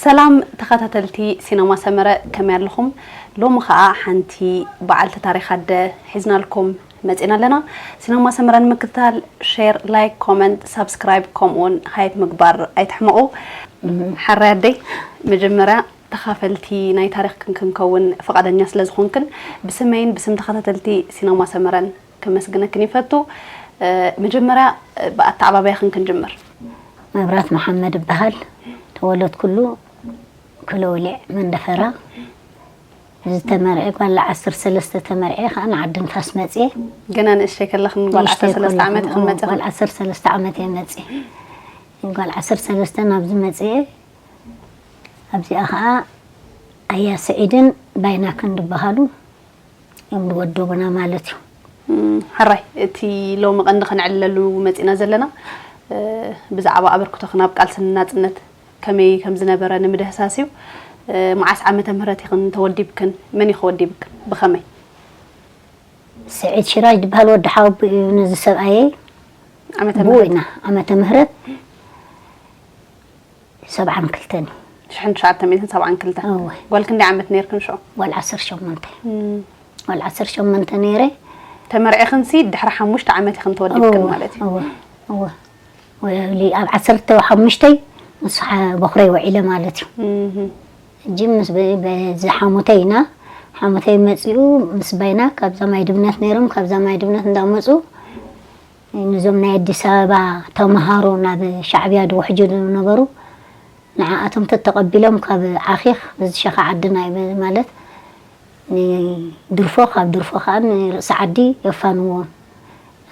ሰላም ተኸታተልቲ ሲነማ ሰመረ፣ ከመይ ኣለኹም? ሎሚ ኸኣ ሓንቲ በዓልቲ ታሪኽ ኣደ ሒዝናልኩም መጺና ኣለና። ሲነማ ሰመረ ንምክትታል ሼር፣ ላይክ፣ ኮመንት፣ ሳብስክራይብ ከምኡውን ሃይፕ ምግባር ኣይትሕመቑ። ሓራይ ኣደይ፣ መጀመርያ ተኻፈልቲ ናይ ታሪኽክን ክንከውን ፍቓደኛ ስለ ዝኾንክን ብስመይን ብስም ተኸታተልቲ ሲነማ ሰመረን ከመስግነክን ይፈቱ። መጀመርያ ብኣተዓባብያኽን ክንጅምር። መብራት መሓመድ እበሃል። ተወለድኩሉ ክለውሊዕ መንደፈራ። ዝተመርዐ ጓል ዓሰርተ ሰለስተ ተመርዐ ከዓ ንዓዲ ንፋስ መፅየ። ገና ንእሽተይ ከለኽን ጓል ንእሽተይ ዓሰርተ ሰለስተ ዓመት ከለኹ፣ ኢኽን መፂኽን? ጓል ዓሰርተ ሰለስተ ዓመት እየ መፅየ። ጓል ዓሰርተ ሰለስተ ናብዚ መፅየ። ኣብዚኣ ከዓ ኣያ ስዒድን ባይናክን ዝበሃሉ እዮም ዝወደቡና ማለት እዩ። እም፣ ሕራይ፣ እቲ ሎሚ ቀንዲ ከነዕልለሉ መጺና ዘለና፣ እ፣ ብዛዕባ ኣበርክቶኽን ኣብ ቃልሲ ንናጽነት ከመይ ከም ዝነበረ ንምድህሳስ እዩ። እ፣ መዓስ ዓመተ ምህረት ኢኽን ተወዲብክን? መን እዩ ከወዲብክን? ብኸመይ? ስዒድ ሽራጅ ዝበሃል ወዲ ሓወቦ እዩ ነዚ ሰብኣየይ። ዓመተ ብኡ ምህረት? ኢና፣ ዓመተ ምህረት ሰብዓን ክልተን እዩ። ሽሕን ትሽዓተ ሚእትን ሰብዓን ክልተን። እወ። ጓል ክንደይ ዓመት ነይርክን ሽዑ? ጓል ዓሰርተ ሸሞንተ። እም። ጓል ዓሰርተ ሸሞንተ ነይረ። ተመርዒኽንሲ ድሕሪ ሓሙሽተ ዓመት ኢኽን ተወዲብክን እወ፣ ማለት እዩ። እወ፣ እወ። ወ-፣ ኣብ ዓሰርተ ሓሙሽተ ምስ ሓ-፣ በኹረይ ውዒለ ማለት እዩ። እምም። ሕጂ ምስ በ-፣ በዚ ሓሙተይ ኢና፣ ሓሙተይ መፂኡ ምስ ባይና ካብዛ ማይ ድብነት ነይሮም፣ ካብዛ ማይ ድብነት እንዳመፁ ነዞም ናይ ኣዲስ ኣበባ ተምሃሮ ናብ ሻዕብያ ድውሕጁ ዝነበሩ ንዓኣቶም ተተቐቢሎም ካብ ዓኺኽ እዚ ሸኻ ዓድና እዩ ማለት ንድርፎ ካብ ድርፎ ከዓ ንርእሲ ዓዲ የፋንዎም።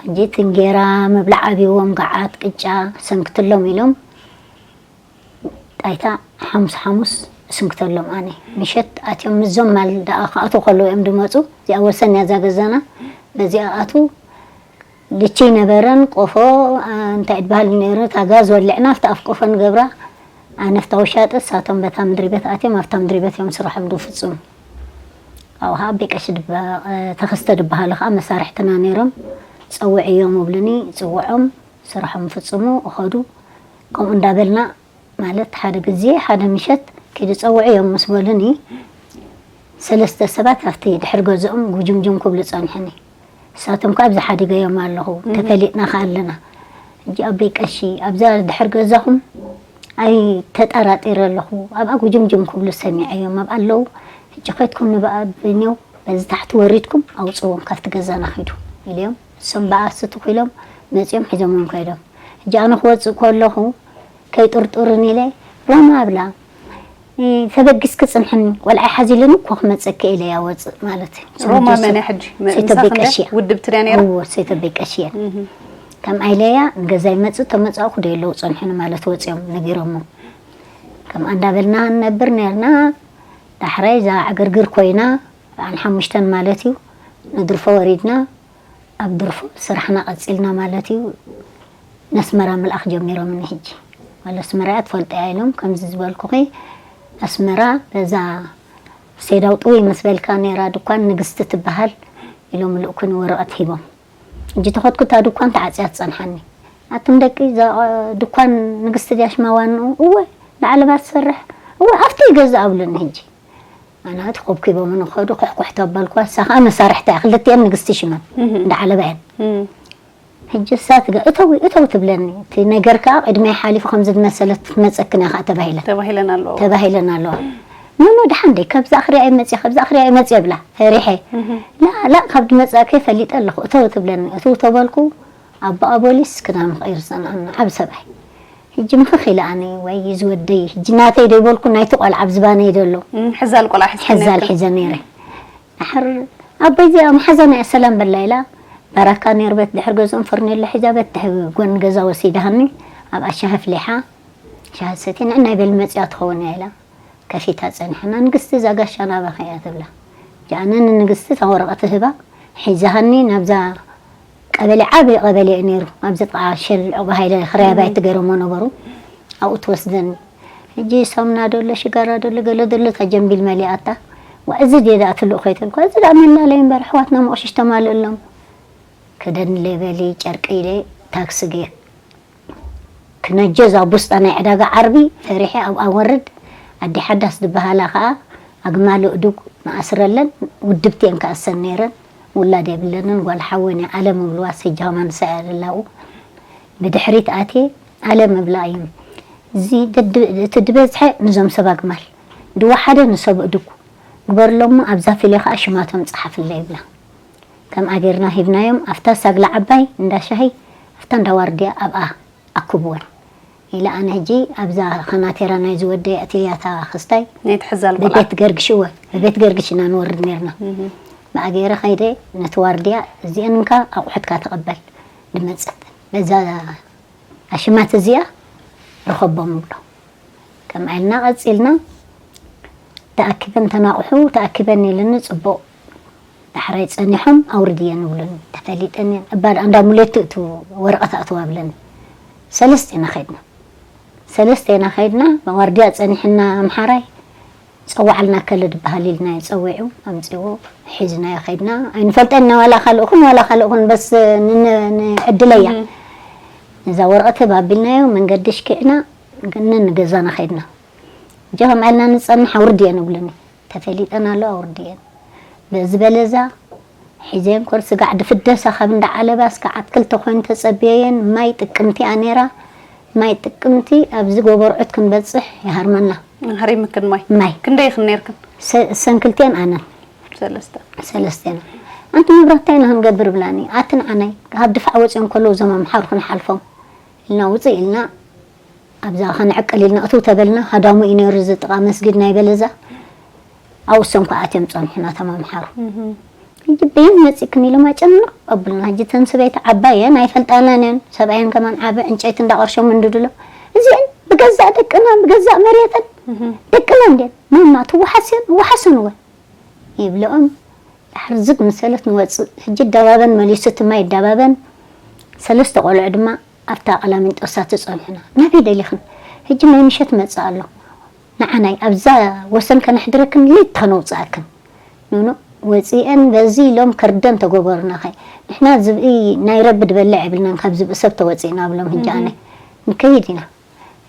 ሕጂ እቲ እንጌራ ምብላዕ ኣብይዎም ገዓት ቅጫ ሰንክትሎም ኢሎም ጣይታ ሓሙስ ሓሙስ እስንክተሎም ኣነ ምሸት ኣትዮም ምስዞም ማል ደኣ ክኣትዉ ከለዉ እዮም ድመፁ። እዚኣ ወሰን እያ እዛ ገዛና። በዚኣ ኣትዉ ልቺ ነበረን ቆፎ እንታይ ድበሃል ነይሩ እታ ጋዝ ወሊዕና ኣብቲ ኣፍ ቆፎ ንገብራ። ኣነ ኣብታ ውሻጠ እሳቶም በታ ምድሪ ቤት ኣትዮም ኣብታ ምድሪ ቤት እዮም ስርሖም ድፍፅሙ። ካብኡ ከዓ ኣቦይ ቀሺ ተኸስተ ድበሃሉ ከዓ መሳርሕትና ነይሮም። ፀውዕዮም እብሉኒ ፅውዖም ስርሖም ፍፅሙ እኸዱ። ከምኡ እንዳበልና ማለት ሓደ ግዜ ሓደ ምሸት ኪዱ ጸውዕዮም ምስ በሉኒ ሰለስተ ሰባት ኣብቲ ድሕሪ ገዝኦም ጉጅምጅም ክብሉ ጸንሑኒ። ንሳቶም ከኣ ኣብዚ ሓዲገዮም ኣለኹ፣ ተፈሊጥና ከኣ ኣለና። ሕጂ ኣቦይ ቀሺ ኣብዛ ድሕሪ ገዛኹም ኣይተጠራጢረ ኣለኹ፣ ኣብኣ ጉጅምጅም ክብሉ ሰሚዐዮም ኣብኣ ኣለዉ። ሕጂ ከድኩም ንብኣ በይነው በዚ ታሕቲ ወሪድኩም ኣውጽዎም ካብቲ ገዛና ኺዱ ኢለዮም። እሶም ብኣ ስቱኽ ኢሎም መጺኦም ሒዞሞም ከይዶም። ሕጂ ኣነ ክወጽእ ከለኹ ከይጥርጥሩኒ ኢለ ሮማ ኣብላ ተበጊስኪ ጽንሕኒ ቆልዓ ሓዚሉኒ እኮ ክመጸኪ ኢለያ ወጽእ ማለት እዩ። ሮማ መን እያ ሕጂ? ሰይተበይ ቀሺ እያ። ውድብቲ ድያ ነይራ? እዎ ሰይተበይ ቀሺ እያ። ከምኣ ኢለያ ንገዛይ መጽእ ተመጻእኩ ዶ የለው ጸንሑኒ ማለት ወጺኦም ነጊሮሞ። ከምኣ እንዳበልና ንነብር ነርና። ዳሕራይ እዛ ዕግርግር ኮይና በዓል ሓሙሽተን ማለት እዩ ንድርፎ ወሪድና። ኣብ ድርፎ ስራሕና ቀጺልና ማለት እዩ። ነስመራ ምልኣኽ ጀሚሮምኒ ሕጂ። ዋላ ኣስመራ እያ ትፈልጦ እያ ኢሎም ከምዚ ዝበልኩኺ ኣስመራ በዛ ሰይዳው ጥዊ ምስ በልካ ነይራ ድኳን ንግስቲ ትበሃል ኢሎም ልእኩኒ ወረቐት ሂቦም። ሕጂ ተኸድኩ እታ ድኳን ተዓጽያ ትጸንሓኒ። ኣቱም ደቂ እዛ ድኳን ንግስቲ ድያ ሽማ ዋንኡ? እወ ንዓለባ ትሰርሕ? እወ ኣብቲ ይገዝእ ኣብሉኒ ሕጂ። ኣነ እቲ ኮብኪቦም ንኸዱ ኩሕኩሕ ተበልኩ። እሳ ኸዓ መሳርሕታ እያ። ክልቲኤን ንግስቲ ሽመን እንዳ ዓለባ እየን። ሕጂ እሳ ትገ-፣ እተዊ፣ እተዊ ትብለኒ። እቲ ነገር ከኣ ቅድመይ ሓሊፉ ከምዚ ዝመሰለት ክትመጸክን እያ ከኣ ተባሂለን። ተባሂለን ኣለዋ። ተባሂለን ኣለዋ። ኖ፣ ኖ፣ ደሓን ደይ፣ ካብዛ ኣኽርያ እየ መጽየ፣ ካብዛ ኣኽርያ እየ መጽየ እብላ፣ ፈሪሐ። ላ፣ ላ፣ ካብ ድመጻእከ ፈሊጠ ኣለኹ፣ እተዊ ትብለኒ። እተዊ ተበልኩ፣ ኣቦኣ ቦሊስ ክዳኑ ክቕይር ዝጸንሐኒ ዓቢ ሰብኣይ። ሕጂ ምኽኽ ኢለ ኣነ ወይ እዚ ወደይ፣ ሕጂ ናተይ ዶ ይበልኩ፣ ናይቲ ቆልዓ ኣብ ዝባነይ ዘሎ። እም፣ ሕዛል ቆልዓ ሒዝኪ ሕዛል ነይርኪ? ሒዘ ነይረ። ድሓር ኣቦይ እዚኣ መሓዛና እያ ሰላም በላ ኢላ፣ ባራካ ነይሩ ቤት ድሕሪ ገዝኦም ፈርኔሎ ሒዛ ቤት ድሕሪ ጎኒ ገዛ ወሲዳሃኒ፣ ኣብኣ ሻሂ ኣፍሊሓ፣ ሻሂ ሰትየ፣ ንዕናይ በል መጽያ ትኸውን እያ ኢላ። ከፊታ ጸኒሓና፣ ንግስቲ እዛ ጋሻ ናባኺ እያ ትብላ። ጃ ኣነ ንንግስቲ እታ ወረቐት ህባ ሒዛሃኒ ናብዛ ቀበሌ፣ ዓቢ ቀበሌ እዩ ነይሩ፣ ኣብዚ ጥቓ ሸል ዑቕባ ሃይለ ክራይ ኣባይቲ ገይሮሞ ነበሩ። ኣብኡ ትወስደኒ። ሕጂ ሳሙና ደሎ ሽጋራ ደሎ ገለ ደሎ እታ ጀንቢል መሊኣታ። ዋ እዚ ድየ ደኣ ትልእኾ ይተልኳ፣ እዚ ደኣ መላለይ እምበር ኣሕዋትና መቕሽሽ ተማልእሎም። ክደንለይ በሊ ጨርቂ ኢለ ታክሲ ገ ክነጀ እዛ ቡስጣ ናይ ዕዳጋ ዓርቢ ፈሪሐ ኣብኣ ወርድ። ኣዲ ሓዳስ ዝበሃላ ከኣ ኣግማል እዱግ ንኣስረለን። ውድብቲ እየን ክኣሰን ነይረን። ውላድ የብለንን። ጓል ሓወን እያ ኣለም እብልዋ፣ ሰጃ ከማን ንሳ እያ ዘላኡ። ብድሕሪት ኣትየ ኣለም እብላ እዩ። እዚ ደድ-፣ እቲ ድበዝሐ ንዞም ሰብ ኣግማል፣ ድወሓደ ንሰብ እዱግ ግበርሎሞ፣ ኣብዛ ፊልዮ ከኣ ሽማቶም ጸሓፍለይ ይብላ። ከምኣ ጌርና ሂብናዮም። ኣብታ ሳግላ ዓባይ እንዳ ሻሂ፣ ኣብታ እንዳ ዋርድያ ኣብኣ ኣኩብወን ኢለ ኣነ ሕጂ ኣብዛ ኸናቴራ ናይ ዝወደይ ኣእትያታ ክስታይ ናይ ትሕዛል ቆልዓ። ብቤት ገርግሽ እወ፣ ብቤት ገርግሽ ኢና ንወርድ ነርና። እህ። ብኣ ገይረ ኸይደ ነቲ ዋርድያ፣ እዚአን እንካ ኣቑሑትካ ተቐበል ድመጸት፣ በዛ ኣሽማት እዚኣ ርኸቦም እብሎ። ከምኣ ኢልና ቀጺልና። ተኣኪበን ተናቑሑ፣ ተኣኪበን ኢልኒ ጽቡቕ። ዳሕራይ ጸኒሖም ኣውርድየን እብሉኒ። ተፈሊጠን እየን። እባ ደኣ እንዳ ሙሌቱ እቱ ወረቐት ኣእትዋ ብለኒ። ሰለስተ ኢና ኸይድና። ሰለስተ ኢና ኸይድና። ዋርድያ ጸኒሕና ኣምሓራይ ጸዋዕልና ከለ ድበሃል ኢልናዮ ጸዊዑ ኣምጺዎ ሒዝናዮ ኸይድና። ኣይንፈልጠን ኢና ዋላ ካልእኹን ዋላ ካልእኹን በስ ን-፣ ን-፣ ንዕድለያ። እህ። ነዛ ወረቐት ባቢልናዮ መንገዲ ሽኪዕና ግን ንገዛና ኸይድና። እጀ ከምኣ ኢልና ንጸንሕ ኣውርድየን እብሉኒ። ተፈሊጠን ኣሎ ኣውርድየን። በዚ በለዛ ሒዘን ኮር ስጋዕ ድፍደሳ ካብ እንዳ ዓለባ እስከ ዓት ክልተ ኮይኑ ተጸብየየን። ማይ ጥቅምቲ እያ ነይራ። ማይ ጥቅምቲ ኣብዚ ጎቦ ርዑት ክንበጽሕ ይሃርመና። ሃሪምክን ማይ? ማይ። ክንደይ ኢኽን ነይርክን? ሰ-፣ ሰን ክልቴን ኣነን። ሰለስተ። ሰለስቴና። ኣንቲ መብራት እንታይ ኢና ክንገብር ብላኒ። ኣቲ ንዓናይ ካብ ድፋዕ ወጺኦም ከለዉ እዞም ኣምሓሩ ክንሓልፎም ኢልና ውጽእ ኢልና ኣብዛ ከነዕቅል ኢልና እትው ተበልና ሃዳሙ እዩ ነይሩ እዚ ጥቓ መስጊድ ናይ በለዛ። ኣብኡ እሶም ከኣ ኣትዮም ጸንሑና እቶም ኣምሓሩ። እህ። ሕጂ በየን መጺእክን ኢሎም ኣጨንቕ ኣቡልና። ሕጂ እተን ሰበይቲ ዓባየን ኣይፈልጣናን እየን። ሰብኣየን ከማን ዓቢ ዕንጨይቲ እንዳቐርሾም እንድድሎ። እዚአን ብገዛእ ደቅና ብገዛእ መሬተን እህ። ደቅና እንድየን። ማማ ትወሓስየን ወሓሰን እወ ይብለኦም። ዳሕሪ ዝግ ምስ በለት ንወጽእ። ሕጂ ይደባበን መሊሱ እቲ ማይ ይደባበን። ሰለስተ ቆልዑ ድማ ኣብታ ቀላሚንጦሳ ተጸንሑና። ናበይ ደሊኽን? ሕጂ ናይ ምሸት መጽእ ኣሎ። ንዓናይ ኣብዛ ወሰን ከነሕድረክን ለይቲ ከነውጽኣክን። ኖኖ ወጺኤን በዚ ኢሎም ከርደን ተጎበሩና። ኸይ ንሕና ዝብኢ ናይ ረቢ ድበልዕ የብልናን፣ ካብ ዝብኢ ሰብ ተወጺእና ብሎም። ሕጂ እህ። ኣነ ንከይድ ኢና።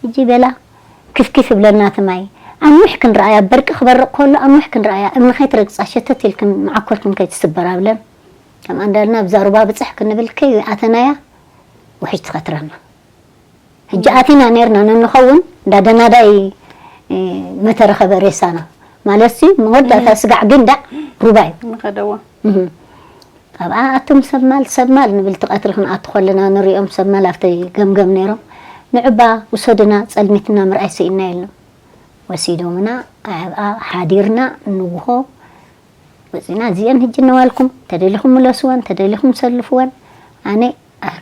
ሕጂ በላ ክፍኪፍ ይብለና እቲ ማይ። ኣንዊሕ ክንረኣያ፣ በርቂ ክበርቕ ከሎ ኣንዊሕ ክንረኣያ፣ እምኒ ከይትረግጻ ሸተት ኢልክን መዓኮርክን ከይትስበራ ብለን። ከምኣ እንዳልና ኣብዛ ሩባ ብጽሕ ክንብል ከይኣተናያ ውሕጅ ትኸትረና። ሕጂ ኣቲና ነርና ነንኸውን እንዳ ደናዳይ፣ እ፣ መተረኸበ ሬሳና። ማለትሲ መወዳእታ እህ። ስጋዕ ግንዳዕ ሩባ እዩ። ንኸደዋ። እህ። ካብኣ ኣቱም ሰብ ማል፣ ሰብ ማል ንብል፣ እቲ ቀትሪ ክንኣቱ ከለና ንሪኦም ሰብ ማል ኣብቲ ገምገም ነይሮም። ንዑባ ውሰዱና፣ ጸልሚትና ምርኣይ ስኢንና ኢልና። ወሲዶምና ኣብኣ ሓዲርና ንግሆ ወጺና። እዚአን ሕጂ እነዋልኩም፣ ተደሊኹም ምለስወን፣ ተደሊኹም ሰልፍወን። ኣነ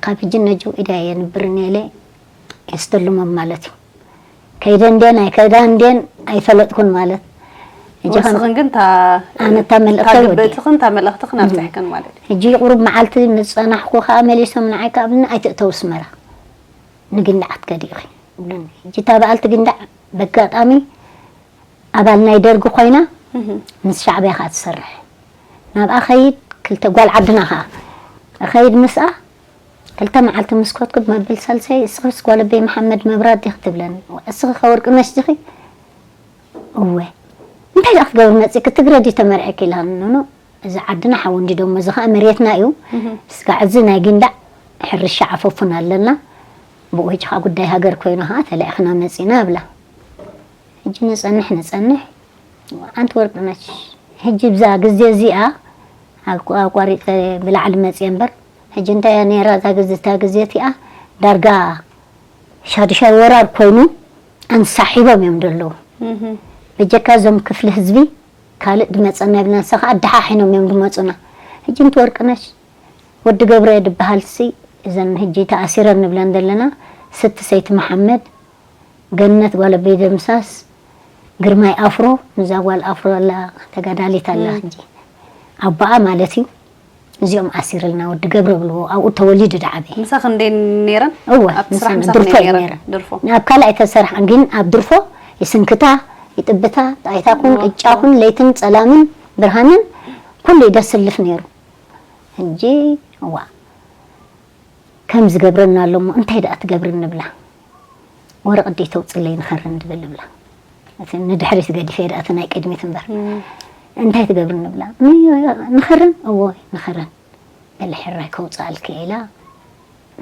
ካብ ሕጂ ነጀው ኢዳ የንብርን ኢለ የስተልሞም ማለት እዩ። ከይደ እንድየን ኣይከዳ እንድየን ኣይፈለጥኩን ማለት። ሕጂ ከም ንስኽን ግን እታ ኣነ እታ መልእኽተይ እታ ወዲአ። ግብእትኽን እታ መልእኽትኽን ኣብጺሕክን ማለት እዩ። ሕጂ ቁሩብ መዓልቲ ምስ ጸናሕኩ ከኣ መሊሶም ንዓይ ከኣ ኣብኒ ኣይትእተው ኣስመራ። ንግንዳዕ ክትከዲ ኢኺ ይብሉኒ። ሕጂ እታ በዓልቲ ግንዳዕ በጋጣሚ ኣባል ናይ ደርጊ ኮይና እህ። ምስ ሻዕብያ ከኣ ትሰርሕ። ናብኣ ኸይድ ክልተ ጓል ዓድና ከኣ ኸይድ ምስኣ ክልተ መዓልቲ ምስ ከድኩ መብል ሳልሳይ እስኽስ ጓል ኣበይ መሓመድ መብራት ዲኺ ትብለኒ። እስኺ ከ ወርቅነሽ ዲኺ? እወ። እንታይ ደኣ ክትገብሪ መጺእኪ? ትግረ ድዩ ተመርዒኪ ኢላኒ። ኖኖ፣ እዚ ዓድና ሓው እንዲ ደሞ፣ እዚ ኸኣ መሬትና እዩ። እህ። ስጋዕ እዚ ናይ ጊንዳዕ ሕርሻ ዓፈፉን ኣለና። ብኡ ሕጂ ኸኣ ጉዳይ ሃገር ኮይኑ ኸኣ ተለኢኽና መጺእና እብላ። ሕጂ ንጸንሕ ንጸንሕ፣ ኣንቲ ወርቅነሽ፣ ሕጂ ብዛ ግዜ እዚኣ ኣቋ-፣ ኣቋሪጸ ብላዕሊ መጽየ እምበር፣ ሕጂ እንታይ እያ ነይራ እዛ ግዜ፣ እታ ግዜ እቲኣ ዳርጋ ሻዱሻይ ወራር ኮይኑ ኣንሳሒቦም እዮም ዘለዉ። እህ። በጀካ እዞም ክፍሊ ህዝቢ ካልእ ድመጸና ይብልና፣ ንሳ ኸኣ ኣደሓሒኖም እዮም ድመጹና። ሕጂ ኣንቲ ወርቅነሽ፣ ወዲ ገብረ ድበሃልሲ፣ እዘን ሕጂ ተኣሲረን ንብለን ዘለና፣ ስቲ ሰይቲ መሓመድ፣ ገነት ጓል ኣበይ ደምሳስ፣ ግርማይ ኣፍሮ፣ ንዛ ጓል ኣፍሮ ኣላ ተጋዳሊት ኣላ እም። ሕጂ። ኣቦኣ ማለት እዩ። እዚኦም ኣሲርልና ወዲ ገብረ ብልዎ ኣብኡ ተወሊዱ ደዓበየ። ምሳኺ እንዴ ነይረን? እወ ኣብቲ ስራሕ ምሳና ምሳኺ ድርፎ እዩ ነይረን? ነይረ። ድርፎ። ኣብ ካልእ ኣይተሰርሓን ግን ኣብ ድርፎ ይስንክታ ይጥብታ ጣይታ ኩን እወ፣ ቅጫ ኩን ለይትን ጸላምን ብርሃንን ኩሉ ይደስልፍ ነይሩ። ሕጂ እዋ ከም ዝገብረና ኣሎ እሞ እንታይ ደኣ ትገብርን ንብላ። ወረቐት ደይ ተውፅለይ ንኸርን ድብል ንብላ። እቲ ንድሕሪት ገዲፈ ደኣ እቲ ናይ ቅድሚት እምበር እንታይ ትገብርን ንብላ። ንኸርን እዎ ንኸርን ገለ ሕራይ ከውፅኣልኪ ኢላ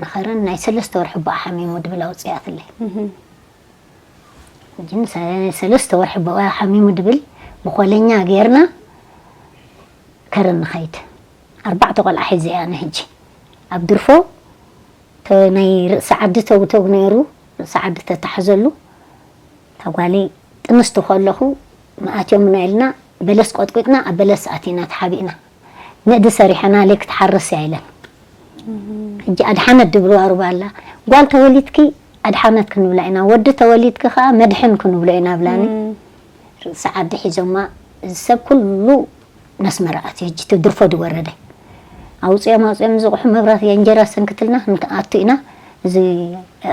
ንኸርን ናይ ሰለስተ ወርሒ ቦኣ ሓሚሙ ድብል ኣውፅኣትለይ። ሕጂ ንሰ- ሰለስተ ወርሒ ብቆያ ሓሚሙ ድብል ብኾለኛ ጌርና ከረን ንኸይድ። ኣርባዕተ ቆልዓ ሒዘ እያ ኣነ ሕጂ ኣብ ድርፎ ተ- ናይ ርእሲ ዓዲ ተውተው ነይሩ። ርእሲ ዓዲ ተታሕዘሉ ተጓሊ ጥንስቲ ከለኹ ንኣትዮምና ኢልና በለስ ቆጥቂጥና ኣብ በለስ ኣቲና ተሓቢእና ንእዲ ሰሪሐና ለይ ክትሓርስ እያ ኢለን። ሕጂ ኣድሓነት ድብልዋ ሩባ ኣላ። ጓል ተወሊድኪ ኣድሓነት ክንብላ ኢና፣ ወዲ ተወሊድኪ ከዓ መድሕን ክንብሎ ኢና ብላኒ። ርእሲ ዓዲ ሒዞማ እዚ ሰብ ኩሉ ነስመራ ኣትዩ። ሕጂ እቲ ድርፎ ድወረደ ኣውፅኦም ኣውፅኦም ዝቑሑ መብራት የእንጀራ ሰንክትልና ክንኣቱ ኢና። እዚ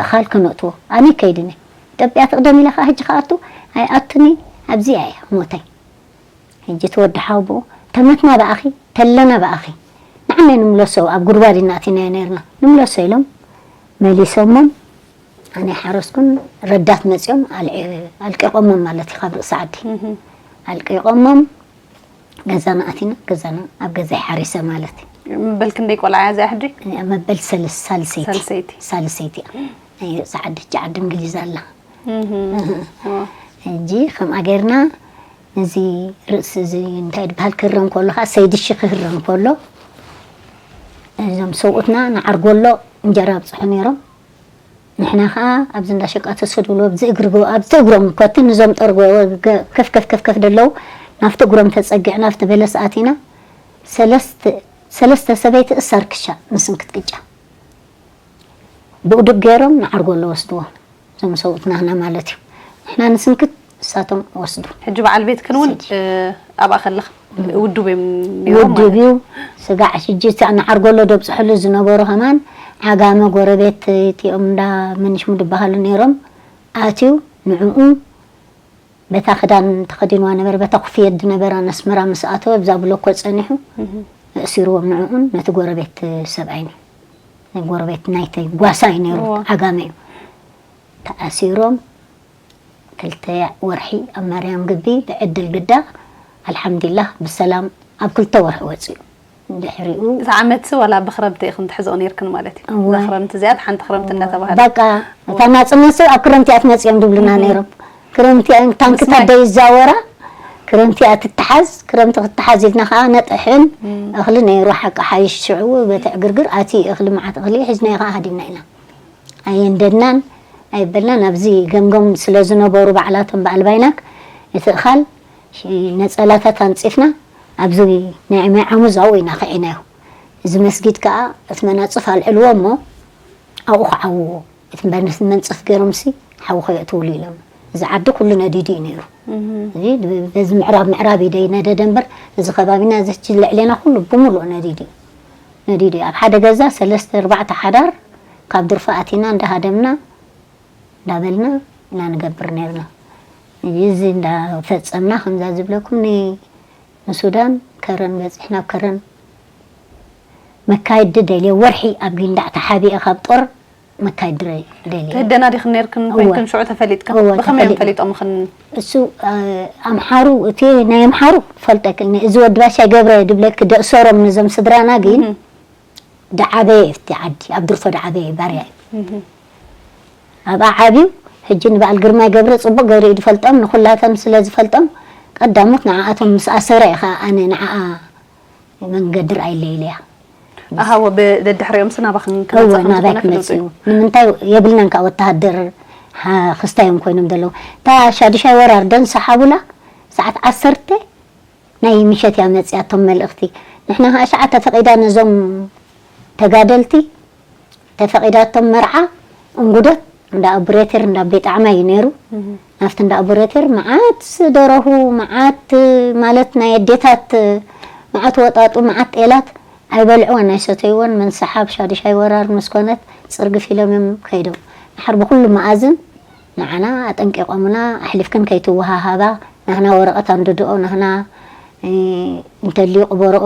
እኻል ከነእትዎ ኣነ ከይድኒ ኢትዮጵያ ትቕደም ኢለ ከዓ ሕጂ ከኣቱ ኣይኣቱኒ። ኣብዚኣ እያ ሞተይ። ሕጂ እቲ ወዲ ሓውቦኡ ተመትና ብኣኺ ተለና ብኣኺ ንዓመይ ንምለሶ ኣብ ጉድጓድ ኢና ኣቲናዮ ነርና ንምለሶ ኢሎም መሊሶሞም። ኣነ ሓረስኩን ረዳት መፂኦም ኣልዒ- ኣልቂቖሞም ማለት እዩ ካብ ርእሲ ዓዲ ኣልቂቖሞም። ገዛና ኣቲና ገዛና ኣብ ገዛ ሓሪሰ ማለት እዩ። በል ክንደይ ቆልዓ እያ እዚኣ ሕጂ? መበል ሰለስ- ሳልሰይቲ ሳልሰይቲ። ሳልሰይቲ እያ። ናይ ርእሲ ዓዲ ሕጂ ዓዲ እንግሊዝ ኣላ። ሕጂ ከምኣ ጌርና እዚ ርእሲ እዚ እንታይ ድበሃል ክህረም ከሎ ከዓ ሰይድሺ ክህረም ከሎ እዞም ሰብኡትና ንዓርጎሎ እንጀራ ኣብፅሑ ነይሮም። ንሕና ከዓ ኣብዚ እንዳ ሸቃ ተሰድብሎ ኣብዚ እግሪ ጎ- ኣብዚ እግሮም ኮትን እዞም ጠርጎ ከፍ ከፍ ከፍ ከፍ ደለዉ ናብቲ እግሮም ተፀጊዕና ኣብቲ በለስ ኣቲና ሰለስተ ሰለስተ ሰበይቲ እሳር ክሻ ንስንክት ቅጫ ብኡድግ ገይሮም ንዓርጎሎ ወስድዎ። እዞም ሰብኡት ናህና ማለት እዩ። ንሕና ንስንክት እሳቶም ወስዱ። ሕጂ በዓል ቤትክን እውን ኣብኣ ከለኽ ውዱብ እዮም ነይሮም ውዱብ እዩ። ስጋዕ ሽጂ ንዓርጎሎ ደብፅሕሉ ዝነበሩ ከማን ዓጋመ ጎረቤት እቲኦም እንዳ መንሽሙ ድበሃሉ ነይሮም ኣትዩ ንዕኡ በታ ክዳን ተኸዲንዋ ነበረ በታ ኩፍየት ዝነበራ ነስመራ ምስ ኣተወ ብዛ ብሎኮ ፀኒሑ እእሲርዎም ንዕኡን ነቲ ጎረቤት ሰብኣይን ጎረቤት ናይተይ ጓሳ እዩ ነይሩ ዓጋመ እዩ ተኣሲሮም ክልተ ወርሒ ኣብ ማርያም ግቢ ብዕድል ግዳ ኣልሓምዲላህ ብሰላም ኣብ ክልተ ወርሒ ወፂኡ ድሕሪኡ እዚ ዓመት ዋላ ብክረምቲ ኢኽን ትሕዝኦ ነርክን ማለት እዩ እዛ ክረምቲ እዚኣ ሓንቲ ክረምቲ እንዳተባሃለ በቃ እታ ናፅነት ሰብ ኣብ ክረምቲ እያ ትመፅኦም ድብሉና ነይሮም ክረምቲ ታንክታት ደይዛወራ ክረምቲ እያ ትተሓዝ ክረምቲ ክትተሓዝ ኢልና ከዓ ነጥሕን እኽሊ ነይሩ ሓቂ ሓይሽ ሽዑ በቲ ዕግርግር ኣቲ እኽሊ መዓት እኽሊ ሒዝናዮ ከዓ ሃዲምና ኢና ኣየንደድናን ኣይበልናን ኣብዚ ገምገም ስለ ዝነበሩ ባዕላቶም በዓል ባይናክ እቲ እኻል ነፀላታት ኣንፂፍና ኣብዚ ናይ ማይ ዓሙዝ ኣብኡ ኢና ከዒናዮ እዚ መስጊድ ከዓ እቲ መናፅፍ ኣልዕልዎ እሞ ኣብኡ ክዓውዎ እቲ መንፅፍ ገይሮምሲ ሓዊ ከየእትውሉ ኢሎም እዚ ዓዲ ኩሉ ነዲዱ እዩ ነይሩ እዚ በዚ ምዕራብ ምዕራብ ኢደ ይነደደ እምበር እዚ ከባቢና እዚ ልዕሌና ኩሉ ብምሉእ ነዲዱ እዩ ነዲዱ እዩ ኣብ ሓደ ገዛ ሰለስተ ኣርባዕተ ሓዳር ካብ ድርፎ ኣቲና እንዳሃደምና እንዳበልና ኢና ንገብር ነርና እዚ እንዳፈፀምና ከምዛ ዝብለኩም ንሱዳን ከረን በፂሕና ኣብ ከረን መካይዲ ደልየ ወርሒ ኣብ ጊንዳዕ ተሓቢአ ካብ ጦር መካይዲ ደልየ ትህደና ዲኽን ነርክን ኮይንክን ሽዑ ተፈሊጥክን ብኸመይ እዮም ፈሊጦምኽን እሱ ኣምሓሩ እቲ ናይ ኣምሓሩ ፈልጠክልኒ እዚ ወዲ ባሻይ ገብረ ድብለክ ደእሰሮም ነዞም ስድራና ግን ዳዓበየ እቲ ዓዲ ኣብ ድርፎ ዳዓበየ ባርያ እዩ ኣብኣ ዓብዩ ሕጂ ንበዓል ግርማይ ገብረ ፅቡቅ ገይሩ እዩ ዝፈልጦም ንኩላቶም ስለ ዝፈልጦም ቀዳሞት ንዓኣቶም ምስ ኣሰረ እየ ከዓ ኣነ ንዓኣ መንገዲ ርኣይለይ ኢለያ ኣሃወ ብደድሕሪኦም ስ ናባኽን እወ ናባይ ክመፅኡ ንምንታይ የብልናን ከዓ ወተሃደር ክስታዮም ኮይኖም ዘለዉ እታ ሻዱሻይ ወራር ደንሳ ሓቡላ ሰዓት ዓሰርተ ናይ ምሸት እያ መፅያቶም መልእኽቲ ንሕና ከዓ ሸዓ ተፈቒዳ ነዞም ተጋደልቲ ተፈቒዳቶም መርዓ እንጉደት እንዳ ኣቡሬቴር እንዳ ቤጣዕማ እዩ ነይሩ ናብቲ እንዳ ኣቡሬቴር መዓት ደረሁ መዓት ማለት ናይ ኣዴታት መዓት ወጣጡ መዓት ጤላት ኣይበልዕወን ኣይሰተይወን። መንሰሓብ ሻዱሻይ ወራር ምስ ኮነት ጽርግፍ ኢሎም እዮም ከይዶም። ድሓር ብኹሉ መኣዝን ንዓና ኣጠንቂቖምና፣ ኣሕሊፍክን ከይትወሃሃባ፣ ናህና ወረቐት ኣንድድኦ፣ ናህና፣ እ፣ እንተልዩ ቅበርኦ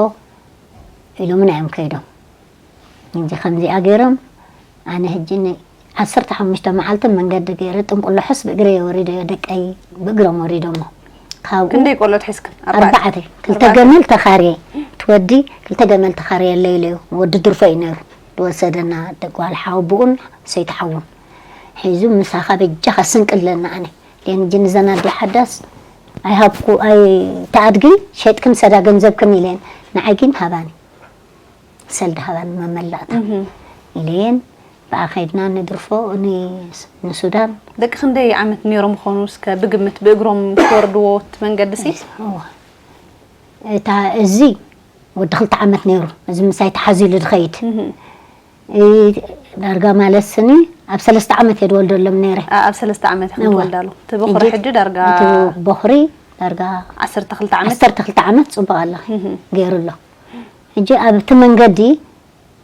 ኢሎምና እዮም ከይዶም። እንጂ ከምዚኣ ገይሮም፣ ኣነ ሕጂ ን-፣ ዓሰርተ ሓሙሽተ መዓልቲ መንገዲ ገይረ፣ ጥንቁሎ ሕስ ብእግረ እየ ወሪደዮ፣ ደቀይ ብእግሮም ወሪዶሞ። ካብኡ ክንደይ ቆልዑት ሒዝክን? ኣርባዕተ። ኣርባዕተ። ክልተ ኣርባዕተ። ገመል ተኻርየ፣ እቲ ወዲ ክልተ ገመል ተኻርየ ኣለይ ኢለዮ። ወዲ ድርፎ እዩ ነይሩ፣ ዝወሰደና፣ ደቂ ጓል ሓወቡኡን ሰይቲ ሓውን ሒዙ፣ ምሳኻ በጃኻ ስንቂ ኣለና። ኣነ ሌን ጅን ዘና ኣዲ ሓዳስ ኣይሃብኩ፣ ኣይ፣ ተኣድጊ ሸጥክን ሰዳ ገንዘብክን ኢለን፣ ንዓይ ግን ሃባኒ። ሰልዲ ሃባኒ መመላእታ እህ። ኢለን፣ ብኣ ከይድና ንድርፎ ን-፣ ንሱዳን። ደቂ ክንደይ ዓመት ነይሮም ይኾኑ? እስከ ብግምት ብእግሮም ክወርድዎ እቲ መንገዲ ሲ? እዋ። እታ፣ እዚ ወዲ ክልተ ዓመት ነይሩ፣ እዚ ምሳይ ተሓዚሉ ዝኸይድ። እህ። እ፣ ዳርጋ ማለት ስኒ ኣብ ሰለስተ ዓመት እየ ዝወልደሎም ነይረ። ኣ-፣ ኣብ ሰለስተ ዓመት እየ እዋ። ክትወልዳሉ። እቲ በኹሪ እንጂ ሕጂ ዳርጋ እቲ በኹሪ ዳርጋ ዓሰርተ ክልተ ዓመት? ዓሰርተ ክልተ ዓመት ጽቡቕ ኣላ እህ። ገይሩ ኣሎ። ሕጂ ኣብቲ መንገዲ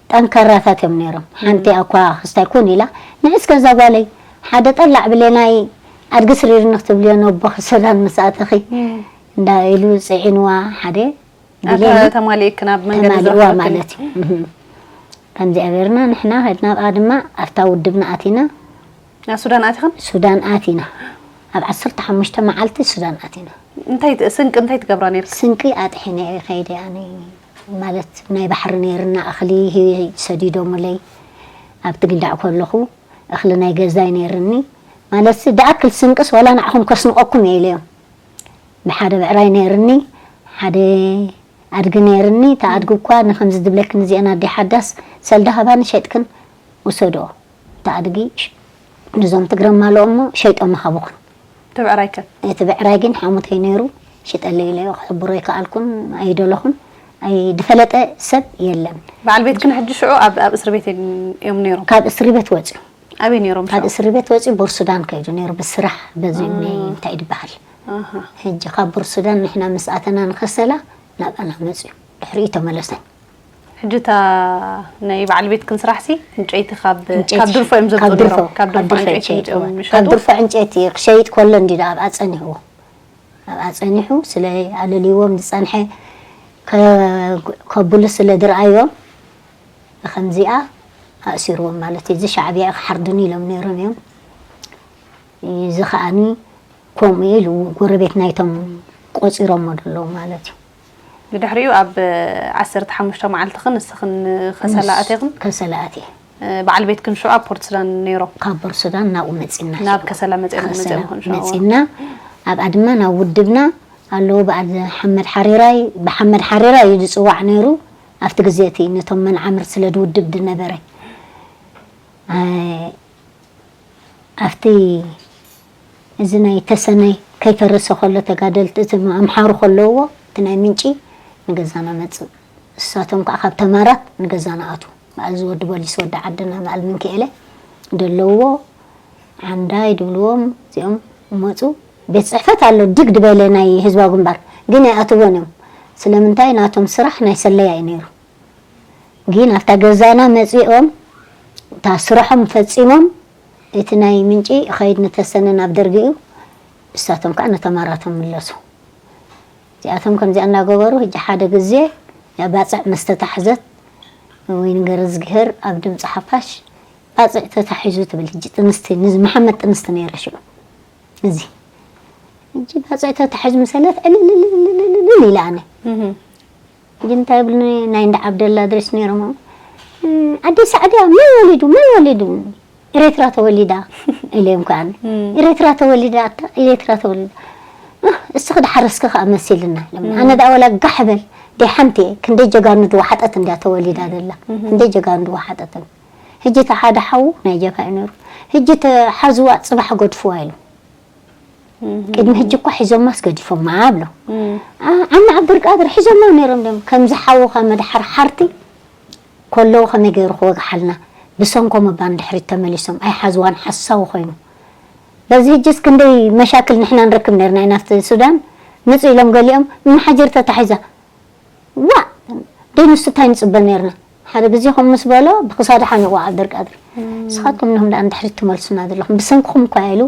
ጠንካራታት እዮም ነይሮም። ሓንቲ እኳ ክስታይ ኩን ኢላ፣ "ንዕስ ገዛ ጓለይ፣ ሓደ ጠላዕ ብሌናይ ኣድጊ ስሪርኒ ክትብልዮ ነቦኺ ሰላም ምስ ኣተኺ?" እም። እንዳ ኢሉ ጽዒንዋ ሓደ ኣታ ብሌን ተማሊእክን ኣብ መንገዲ ተማሊእዋ ዝረኸበክን። ማለት እዩ። እህ። ከምዚኣ ገይርና ንሕና ከድና ኣብኣ ድማ ኣብታ ውድብና ኣቲና። ናብ ሱዳን ኣቲኽን? ሱዳን ኣቲና። ኣብ ዓሰርተ ሓሙሽተ መዓልቲ ሱዳን ኣቲና። እንታይ ት-፣ ስንቂ እንታይ ትገብራ ነይርክ? ስንቂ ኣጥሒነ እየ ከይደ ኣነ። ማለት ናይ ባሕሪ ነይርና፣ እኽሊ ሂ-፣ ሰዲዶምለይ ኣብቲ ግንዳዕ ከለኹ እኽሊ ናይ ገዛይ ነይርኒ። ማለትሲ፣ "ደኣክል ስንቅስ ዋላ ንዓኹም ከስንቐኩም እየ" ኢለዮም። ብሓደ ብዕራይ ነይርኒ፣ ሓደ ኣድጊ ነይርኒ። እታ ኣድጊ እኳ ንኸምዚ ዝብለክን እዚአን ኣዲ ሓዳስ ሰልዲ ሃባኒ ሸጥክን ውሰድኦ። እታ ኣድጊ ሽ-፣ ንዞም ትግረ ማልኦ እሞ ሸይጦም ይሃቡኽን። እቲ ብዕራይ ከ? እቲ ብዕራይ ግን ሓሙተይ ነይሩ፣ ሽጠለይ ኢለዮ፣ ክሕብሮ ኣይከኣልኩን፣ ኣይደለኹን፣ ኣይ-፣ ዝፈለጠ ሰብ የለን። በዓል ቤትክን ሕጂ ሽዑ ኣብ፣ ኣብ እስሪ ቤት እዮም ነይሮም? ካብ እስሪ ቤት ወፂኡ። ኣበይ ነይሮም ካብ ሽዑ? እስሪ ቤት ወፂኡ ቡር ሱዳን ከይዱ ነይሩ፣ ብስራሕ በዚ እም። ናይ እንታይ ድበሃል። ኣሃ። ሕጂ ካብ ቡር ሱዳን ንሕና ምስ ኣተና ንኸሰላ ናብኣና መፅኡ። ድሕሪኡ ተመለሰ። ሕጂ እታ ናይ በዓል ቤትክን ስራሕሲ ዕንጨይቲ ካብ፣ ዕንጨይቲ ካብ ድርፎ እዮም ዘምፅኡ ካብ ድርፎ፣ ነይሮም? ካብ ካብ ድርፎ ድርፎ ዕንጨይቲ ዕንጨይቲ፣ ምፅኦም እዋ። ካብ ይሸጡ? ድርፎ ዕንጨይቲ ክሸይጥ ከሎ እንዲ ኣብኣ ጸኒሕዎ። ኣብኣ ጸኒሑ ስለ ኣለልይዎም ዝጸንሐ ከ-፣ ከብሉ ስለ ዝረኣዮም፣ ከምዚኣ ኣእሲርዎም ማለት እዩ። እዚ ሻዕብያ እዩ ክሓርድኒ ኢሎም ነይሮም እዮም። እዚ ከኣኒ ከምኡ ኢሉ ጎረቤት ናይቶም ቆጺሮሞ ዘለዉ ማለት እዩ። ብድሕሪኡ ኣብ ዓሰርተ ሓሙሽተ መዓልትኽን ንስኽን ከሰላ ምስ ኣቴኽን? ከሰላ ኣትየ። እ፣ በዓል ቤትክን ሽዑ ኣብ ፖርት ሱዳን ነይሮም? ካብ ፖርት ሱዳን ናብኡ መጺና ናብ ሽዑ። ከሰላ መጺኦም ከሰላ መጺኦም ኹን ሽዑ? መጺና። ኣብኣ ድማ ናብ ውድብና ኣለዉ። በዓል ሓመድ ሓሪራይ፣ ብሓመድ ሓሪራይ እዩ ዝጽዋዕ ነይሩ። ኣብቲ ግዜ እቲ ነቶም መንዓምር ስለ ዝውድብ ዝነበረ። እ፣ ኣብቲ እዚ ናይ ተሰነይ ከይፈረሰ ከሎ ተጋደልቲ እቲ ኣምሓሩ ከለውዎ እቲ ናይ ምንጪ ንገዛና መጽእ። እሳቶም ከዓ ካብ ተማራት ንገዛና ኣትዉ። በዓል ዝወዲ ቦሊስ ወዲ ዓድና በዓል ምንክኤለ ደለውዎ ዓንዳይ ድብልዎም እዚኦም መጹ። ቤት ጽሕፈት ኣሎ ድግ ድበለ ናይ ህዝባዊ ግንባር ግን ኣይኣትዎን እዮም። ስለምንታይ ናቶም ስራሕ ናይ ሰለያ እዩ ነይሩ። ግን ኣብታ ገዛና መጺኦም እታ ስራሖም ፈጺሞም እቲ ናይ ምንጪ ኸይድ ንተሰነ ናብ ደርጊ እዩ። እሳቶም ከዓ ንተማራቶም ምለሱ። እዚኣቶም ከምዚኣ እናገበሩ ሕጂ ሓደ ግዜ ያ ባጽዕ ምስ ተታሕዘት ወይ ንገረዝግሄር ኣብ ድምፂ ሓፋሽ ባጽዕ ተታሒዙ ትብል ሕጂ ጥንስቲ ንዝ-፣ መሓመድ ጥንስቲ ነይረ ሽዑ። እዚ ሕጂ ባጽዕ ተታሒዙ ምሰለት ዕልልልልልልልል ኢለ ኣነ። እህ። ሕጂ እንታይ ይብሉኒ ናይ እንዳ ዓብደላ ድሬስ ነይሮም። "ኣደ ሳዕድያ መን ወሊዱ? መን ወሊዱ?" "ኤረትራ ተወሊዳ" ኢለዮም ከኣ። እም። "ኤረትራ ተወሊዳ ኣታ፣ ኤረትራ ተወሊዳ። እህ፣ እስኺ ድሓር እስኪ ከኣ መሲልና" ኢሎም። እም። ኣነ ደኣ ወላ ጋሕ በል፣ ደይ ሓንቲ እየ፣ ክንደይ ጀጋኑ ድወሓጠት እንድያ ተወሊዳ ዘላ። እም። ክንደይ ጀጋኑ ድወሓጠት። ሕጂ እቲ ሓደ ሓዉ ናይ ጀብሃ እዩ ነይሩ። "ሕጂ ተሓዝዋ፣ ጽባሕ ገድፍዋ" ኢሉ። እህ። ቅድሚ ሕጂ እኳ ሒዞማስ ገዲፎማ ብሎ። እም። ኣ-፣ ዓሚ ዓብዱልቃድር ሒዞማ ነይሮም ድዮም። ከምዚ ሓዉ ከመ ድሓር ሓርቲ ከለዉ ከመይ ገይሩ ክወግሓልና? ብሰንኮም እባ ንድሕሪት ተመሊሶም ኣይሓዝዋን ሓሳዊ ኮይኑ። በዚ ሕጅስ ክንደይ መሻክል ንሕና ንረክብ ነርና ኢና። ኣብቲ ሱዳን ምጹ ኢሎም ገሊኦም መሓጀር ተታሒዛ። ዋእ! ደይ ንሱ እንታይ ንጽበ ነርና? ሓደ ግዜ ከም ምስ በሎ ብክሳዱ ሓኒቑ ዓብደርቃድር። "ንስኻትኩም ንኹም ደኣ ንድሕሪት ትመልሱና ዘለኹም፣ ብሰንክኹም እኳ" ኢሉ።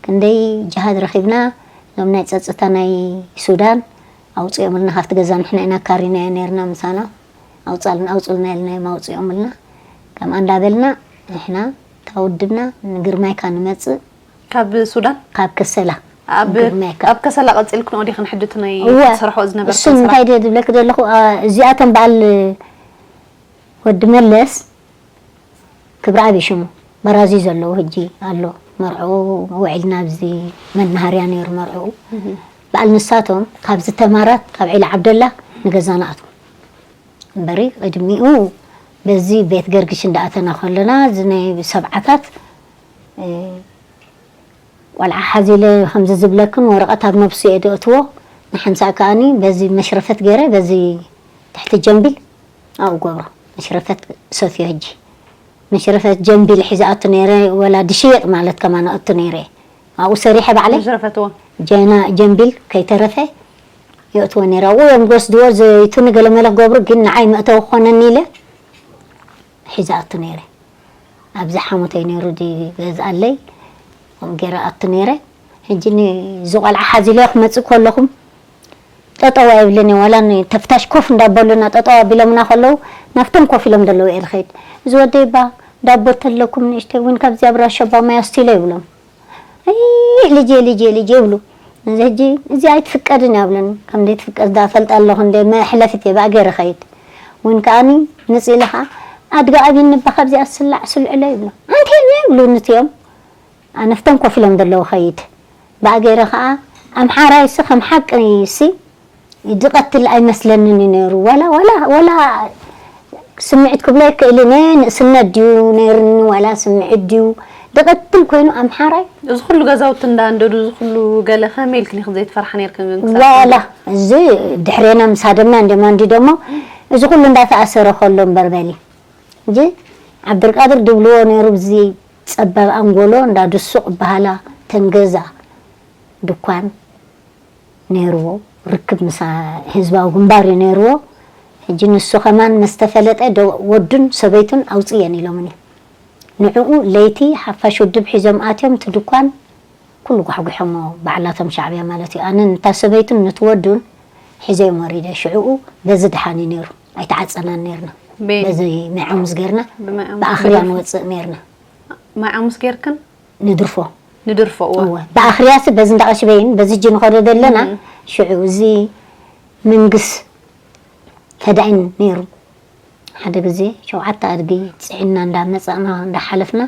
ክንደይ ጅሃድ ረኺብና፣ እዞም ናይ ጸጥታ ናይ ሱዳን ኣውጽኦምልና ካብቲ ገዛ፣ ንሕና ኢና ካሪናዮ ነርና ምሳና። "ኣውጻልና፣ ኣውጹልና" ኢልናዮም፣ ኣውጽኦምልና። ከምኣ እንዳበልና ንሕና እታ ውድብና ንግርማይካ ንመጽእ ካብ ሱዳን? ካብ ከሰላ። ኣብ፣ ግርማይካ። ኣብ ከሰላ ቀጺልክንኦ ዲኽን ሕድቲ ናይ እወ። ትሰርሖ ዝነበርክን እሱ ስራሕ? እንታይ ድየ ዝብለኪ ዘለኹ፣ ኣ፣ እዚኣቶም በዓል ወዲ መለስ ክብረኣብ እዩ ሽሙ። በራዚ ዘለዎ ሕጂ ኣሎ። መርዕኡ ውዒልና ኣብዚ መናሃርያ ነይሩ መርዕኡ። እህ። በዓል ንሳቶም ካብዚ ተማራት ካብ ዒላ ዓብደላ ንገዛና ኣትዉ። እምበሪ ቅድሚኡ በዚ ቤት ገርግሽ እንዳኣተና ከለና፣ እዚ ናይ ሰብዓታት፣ እ፣ ቆልዓ ሓዚለ ከምዚ ዝብለክን ወረቐት ኣብ ነብሱ እየ ዘእትዎ። ንሓንሳእ ከኣኒ በዚ መሽረፈት ገይረ፣ በዚ ትሕቲ ጀምቢል ኣብኡ ገብሮ። መሽረፈት ሰትዮ ሕጂ። መሽረፈት ጀምቢል ሒዘ ኣቱ ነይረ፣ ወላ ድሽየጥ ማለት ከማን ኣቱ ነይረ። ኣብኡ ሰሪሐ ባዕለይ። መሽረፈት እዎ። ጀና ጀምቢል ከይተረፈ የእትዎ ነይረ። ኣብኡ እዮም ዝወስድዎ፣ ዘይቱ ንገለመለ ክገብሩ፣ ግን ንዓይ መእተዊ ክኾነኒ ኢለ ሒዘ ኣቱ ነይረ። ኣብዚ ሓሙተይ ነይሩ ድዩ ገዝኣለይ፣ ከምኡ ገይረ ኣቱ ነይረ። ሕጂ ንዚ ቆልዓ ሓዚለዮ ክመጽእ ከለኹም ጠጠው ኣይብልን እየ። ዋላ ንተፍታሽ ኮፍ እንዳበሉና ጠጠው ኣቢሎምና ከለዉ ናብቶም ኮፍ ኢሎም ዘለዉ እየ ዝኸይድ። "እዚ ወደይ ባ ዳቦ ተለኩም ንእሽተይ እውን ካብዚ ኣብ ራሸባ ማይ ኣስቲሎ" ይብሎም። "ኣይ ልጄ፣ ልጄ፣ ልጄ" ይብሉ። እዚ ሕጂ "እዚ ኣይትፍቀድን" እያ ብለኒ። ከም ዘይትፍቀድ ዳ ፈልጥ ኣለኹ እንደ መሕለፊት እየ ብኣ ገይረ ኸይድ። እውን ከኣኒ ንጽ ኢለ ኸዓ "ኣድጋ ኣብይኒ ባ ካብዚኣ ስላዕ ስልዕሎ" ይብሎ። "ኣንተ" ይብሉ ንትዮም። ኣነፍቶም ኮፍ ኢሎም ዘለዉ ኸይድ። ብኣ ገይረ ኸዓ ኣምሓራይሲ ከም ሓቂ ሲ ድቐትል ኣይመስለንን እዩ ነይሩ። ዋላ፣ ዋላ፣ ዋላ ስምዒት ክብሎ ኣይክእልን እየ። ንእስነት ድዩ ነይርኒ ዋላ ስምዒት ድዩ ድቐትል ኮይኑ ኣምሓራይ? እዚ ኩሉ ገዛውቲ እንዳንደዱ፣ እዚ ኩሉ ገለ ከመይ ኢልክን ኢኽን ዘይትፈርሓ ነይርክን ግን ክሳብ ዋላ ክንዲ? እዚ ድሕሬና ምስ ሃደምና እንደ ማንዲ ደሞ እዚ ኩሉ እንዳተኣሰረ ከሎ እምበር በሊ። እንጂ ዓብደልቃድር ድብልዎ ነይሩ ብዚ ጸባብ ኣንጎሎ እንዳ ድሱቕ በሃላ ተንገዛ ድኳን ነይርዎ፣ ርክብ ምሳ ህዝባዊ ግንባር እዩ ነይርዎ። ሕጂ ንሱ ከማን መስተፈለጠ ዶ ወዱን ሰበይቱን ኣውጽእየን ኢሎምኒ። ንዕኡ ለይቲ ሓፋሽ ውድብ ሒዞም ኣትዮም እቲ ድኳን ኩሉ ጓሕጒሖሞ ባዕላቶም ሻዕብያ ማለት እዩ። ኣነን እታ ሰበይቱን ነቲ ወዱን ሒዘዮም ወሪደ። ሽዕኡ በዚ ደሓን እዩ ነይሩ። ኣይተዓጸናን ነይርና። በ- በዚ ማይ ዓሙስ ገይርና ብማይ ዓሙስ ብኣኽርያ ንወጽእ ነይርና። ማይ ዓሙስ ገይርክን? ንድርፎ። ንድርፎ፣ እወ። እወ። ብኣኽርያሲ በዚ እንዳቐሽበይን በዚ እጂ ንኸዶ ዘለና እም። ሽዑ እዚ መንግስ ተዳይን ነይሩ። ሓደ ግዜ ሸውዓተ ኣድጊ ጽዒንና እንዳመጻእና እንዳሓለፍና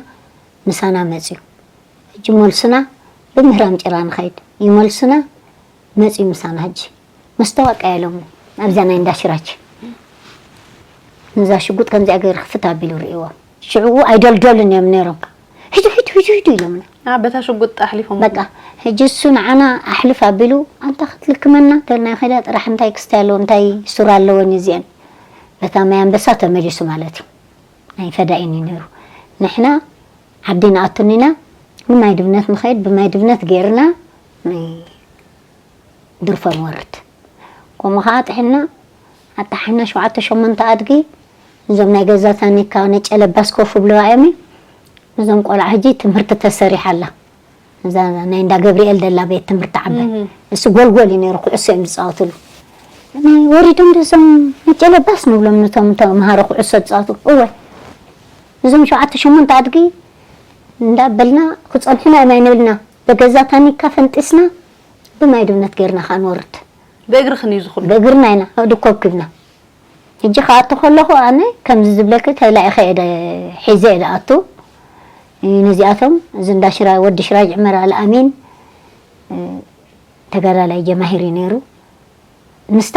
ምሳና መጽዩ። ሕጂ መልስና ብምህራም ጭራ ንኸይድ። ይመልስና መጽዩ ምሳና ሕጂ። መስተዋቀያ ኢሎም ኣብዛ ናይ እንዳ ሽራች። ነዛ ሽጉጥ ከምዚኣ ገይሩ ክፍት ኣቢሉ ርእይዎ። ሽዕኡ ኣይደልደሉን እዮም ነይሮም። "ሂዱ፣ ሂዱ፣ ሂዱ፣ ሂዱ" ኢሎምና። ኣ፣ በታ ሽጉጥ ኣሕሊፎም። በቃ፣ ሕጂ እሱ ንዓና ኣሕልፍ ኣቢሉ፣ "ኣንታ ክትልክመና?" ተልና፣ "ከዳ ጥራሕ እንታይ ክስታይ ኣለዎ፣ እንታይ ሱር ኣለወን እዚአን?" በታ ማይ ኣንበሳ ተመሊሱ ማለት እዩ። ናይ ፈዳኢን እዩ ነይሩ። ንሕና ዓዲ ንኣቱን ኢና፣ ንማይ ድብነት ንኸይድ፣ ብማይ ድብነት ገይርና ናይ ድርፎ ንወርድ። ከምኡ ኸዓ ጥሒና፣ ኣጣሒና ሸውዓተ ሸሞንተ ኣድጊ፣ እዞም ናይ ገዛ ታኒካ ነጨ ለባስ ኮፍ ብለዋ እዮም። እዞም ቆልዓ ሕጂ ትምህርቲ ተሰሪሓ ኣላ። እዛ ናይ እንዳ ገብርኤል ደላ ቤት ትምህርቲ ዓባይ። እህ። እሱ ጎልጎል እዩ ነይሩ፣ ኩዕሶ እዮም ዝጻወትሉ። ናይ ወሪዶም ዶ እዞም ነጨ ለባስ ንብሎም ነቶም ተምሃሮ ኩዕሶ ዝጻወቱ። እወ። እዞም ሸውዓተ ሸሞንተ ኣድጊ እንዳበልና ክጸንሑና እዮም ኣይንብልና። በገዛ ታኒካ ፈንጢስና ብማይ ድብነት ገይርና ከኣ ንወርድ። ብእግርኽን እዩ ዝኹሉ? ብእግርና ኢና፣ ኣእዱኮ ኣኪብና። ሕጂ ክኣቱ ከለኹ ኣነ ከምዚ ዝብለኪ ተላኢኸ እየ ደ-፣ ሒዘ እየ ዝኣቱ። ነዚኣቶም እዚ እንዳ ሽራ-፣ ወዲ ሽራጅ ዕመር ኣልኣሚን፣ እ፣ ተጋዳላይ ጀማሂር እዩ ነይሩ። ምስታ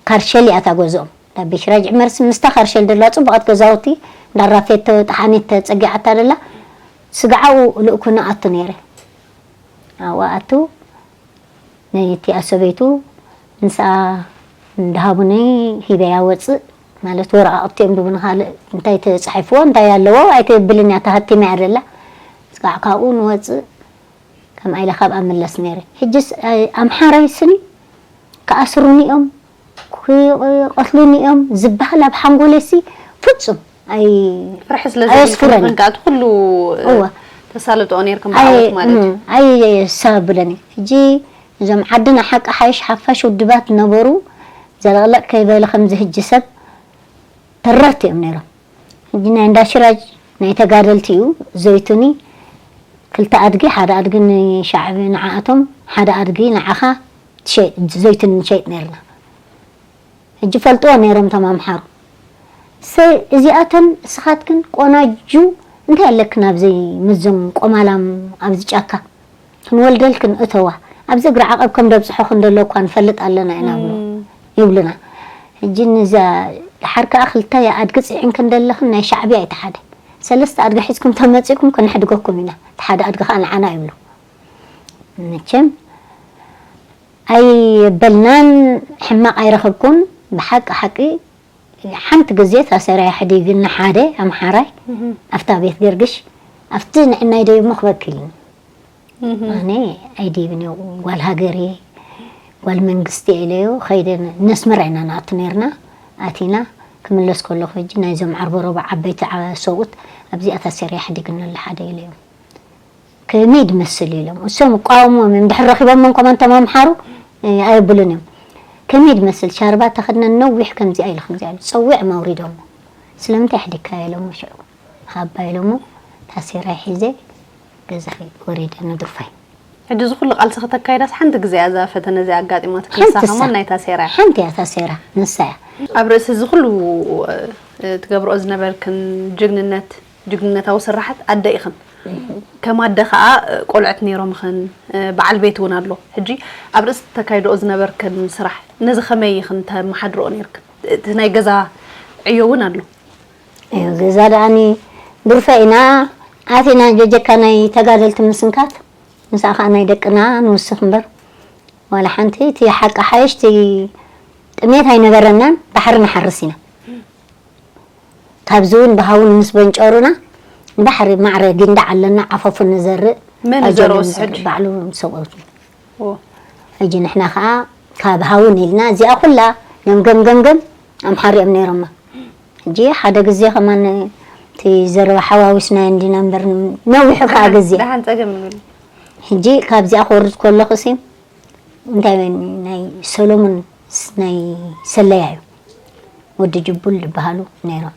ካርሸል እያ እታ ገዝኦም። እታ ቤት ሽራጅ ዕመርስ ምስታ ካርሸል ደላ ጽቡቓት ገዛውቲ፣ እንዳ ራፌቶ፣ ጠሓኒት ተጸጊዓታ ደላ፣ ስጋዓኡ ልእኩ ንኣቱ ነይረ። ኣብኡ ኣቱ ነይቲኣ ሰበይቱ ምስኣ እንዳሃቡኒ ሂበያ ወጽእ፣ ማለት ወረቓቕቲ እዮም ድቡ ንኻልእ እንታይ ተጻሒፍዎ እንታይ ኣለዎ ኣይተብልን እያ፣ ተሃቲማ እያ ደላ። ስጋዕ ካብኡ ንወጽእ ከምኣ ኢለ ካብኣ ምለስ ነይረ። ሕጅስ፣ ኣይ፣ ኣምሓራይ ስኒ ክኣስሩኒ እዮም፣ ክቐትሉኒ እዮም ዝበሃል ኣብ ሓንጎለይሲ ፍጹም ኣይ ፍርሒ ስለ ኣየስፍረኒ። ዘየስፍረኒ ከኣ እቲ ኩሉ እወ። ተሳልጦ ነርኩም ኣይ ብዓወት ማለት እዩ። እም፣ ኣይ የስተባብለኒ። ሕጂ እዞም ዓድና ሓቂ ሓይሽ ሓፋሽ ውድባት ነበሩ ዘለቕለቕ ከይበለ ከምዚ ሕጂ ሰብ ተረርቲ እዮም ነይሮም። ሕጂ ናይ እንዳ ሽራጅ ናይ ተጋደልቲ እዩ ዘይቱኒ ክልተ ኣድጊ ሓደ ኣድጊ ንሻዕቢ ንዓኣቶም ሓደ ኣድጊ ንዓኻ ትሸይጥ ዘይቱኒ ንሸይጥ ነርና። ሕጂ ፈልጥዎ ነይሮም እቶም ኣምሓሩ። ሰ እዚኣተን እስኻትክን ቆናጁ እንታይ ኣለክን ኣብዚ ምዞም ቆማላም ኣብዚ ጫካ ክንወልደልክን እተዋ ኣብዚ እግሪ ዓቐብ ከም ደብፅሖ ክንደሎ እኳ ንፈልጥ ኣለና ኢና ብሎ ይብሉና። ሕጂ ንዛ ድሓር ከዓ ክልተ ኣድጊ ፅዒንክን ደለኽን ናይ ሻዕብያ ኣይተሓደ ሰለስተ ኣድጊ ሒዝኩም ተመፂኩም ክንሕድገኩም ኢና እቲ ሓደ ኣድጊ ከዓ ንዓና ይብሉ። መቸም ኣይበልናን ሕማቕ ኣይረኸብኩን። ብሓቂ ሓቂ ሓንቲ ግዜ ታሰረ ሕዲግኒ ሓደ ኣምሓራይ ኣብታ ቤት ገርግሽ ኣብቲ ንዕናይ ደይሞ ክበኪልኒ ኣነ ኣይዲብን እየ ጓል ሃገር እየ ጓል መንግስቲ እየ ኢለዮ ከይደ ነስመራ ኢና ንኣቱ ነርና ኣቲና ክምለስ ከለኹ ሕጂ ናይዞም ዓርቦ ረቡዕ ዓበይቲ ሰብኡት ኣብዚኣ ታሰረ ሕዲግኒ ኣሎ ሓደ ኢለዮም ከመይ ድመስል ኢሎም እሶም እቋወምዎም እዮም ድሕር ረኪቦም መንኮም ኣንቶም ኣምሓሩ ኣየብሉን እዮም ከመይ ድመስል ሻርባ ተኸድነን ነዊሕ ከምዚኣ ኢሉ ከምዚኣ ኢሉ ፀዊዖም ኣውሪዶሞ ስለምንታይ ኣሕዲግካዮ ኢሎሞ ሽዑ ሃባ ኢሎሞ ታሴራይ ሒዘ ገዛኺ ወሪደ ንድርፋይ ሕጂ እዚ ኩሉ ቃልሲ ከተካይዳስ ሓንቲ ግዜ እያ እዛ ፈተነ እዚኣ ኣጋጢማትኪ ንሳ ሓንቲ ከማን እሳ- ናይ ታሴራ እያ ሓንቲ እያ ታሴራ ንሳ እያ ኣብ ርእሲ እዚ ኩሉ ትገብርኦ ዝነበርክን ጅግንነት ጅግንነታዊ ስራሓት ኣደ ኢኽን። ከም ኣደ ኸኣ ቆልዑት ነይሮምኽን በዓል ቤት እውን ኣሎ። ሕጂ ኣብ ርእሲ ተካይድኦ ዝነበርክን ስራሕ ነዚ ከመይ ኢኽን ተመሓድርኦ ነይርክን? እቲ ናይ ገዛ ዕዮ እውን ኣሎ። እዮ ገዛ ደኣኒ ድርፈ ኢና ኣቲና ጀጀካ ናይ ተጋደልቲ ምስንካት ምስኣ ኸዓ ናይ ደቅና ንውስኽ እምበር ዋላ ሓንቲ እቲ ሓቂ ሓይሽ እቲ ጥሜት ኣይነበረናን ባሕሪ ንሓርስ ኢና። ካብዚ እውን ብሃውን ምስ በንጨሩና ንባሕሪ ማዕረ ጊንዳዕ ኣለና ዓፈፉ ንዘርእ መን ኣጀሉ ዘርኦ ንዘርእ ስሕጂ? ባዕሉ ሰብኦቱ ኦ። ሕጂ ንሕና ከዓ ካብ ሃውን ኢልና እዚኣ ኩላ ገምገም ገምገም ኣምሓሪኦም ነይሮማ ሕጂ ሓደ ግዜ ከማን እቲ ዘረባ ሓዋዊስና እንዲና እምበር ነዊሑ ከዓ ግዜ ደሓን ፀገም ንብል ሕጂ ካብዚኣ ክወርድ ከለኹ ሲ እንታይ ናይ ሰሎሙን ናይ ሰለያ እዩ ወዲ ጅቡል ዝበሃሉ ነይሮም።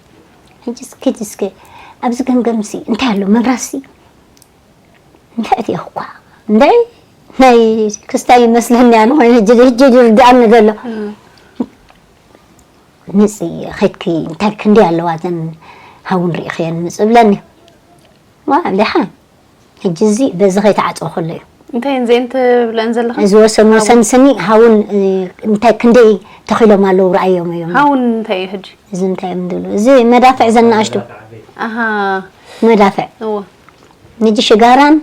ሕጂ እስኪ እስኪ ኣብዚ ገምገምሲ እንታይ ኣሎ መብራትሲ እንታይ እቲ እኳ እንታይ ናይ ክስታይ ይመስለኒ ኣነ ኮይኑ ሕጂ ሕጂ ይርድኣኒ ዘሎ ምፅ ኸድኪ እንታይ ክንዲ ኣለዋ ዘን ሃውን ርኢኽየን ምፅ ብለኒ ዋ ደሓን ሕጂ እዚ በዚ ከይተዓፅኦ ከሎ እዩ እንታይ እንዘን ትብለን ዘለኻ እዚ ወሰን ወሰን ስኒ ሃውን እንታይ ክንደይ ተኺሎም ኣለዉ ረኣዮም እዮም ሃውን እንታይ እዩ ሕጂ እዚ እንታይ እዮም ዝብሉ እዚ መዳፍዕ ዘናኣሽቱ ኣሃ መዳፍዕ እዎ ንጂ ሽጋራን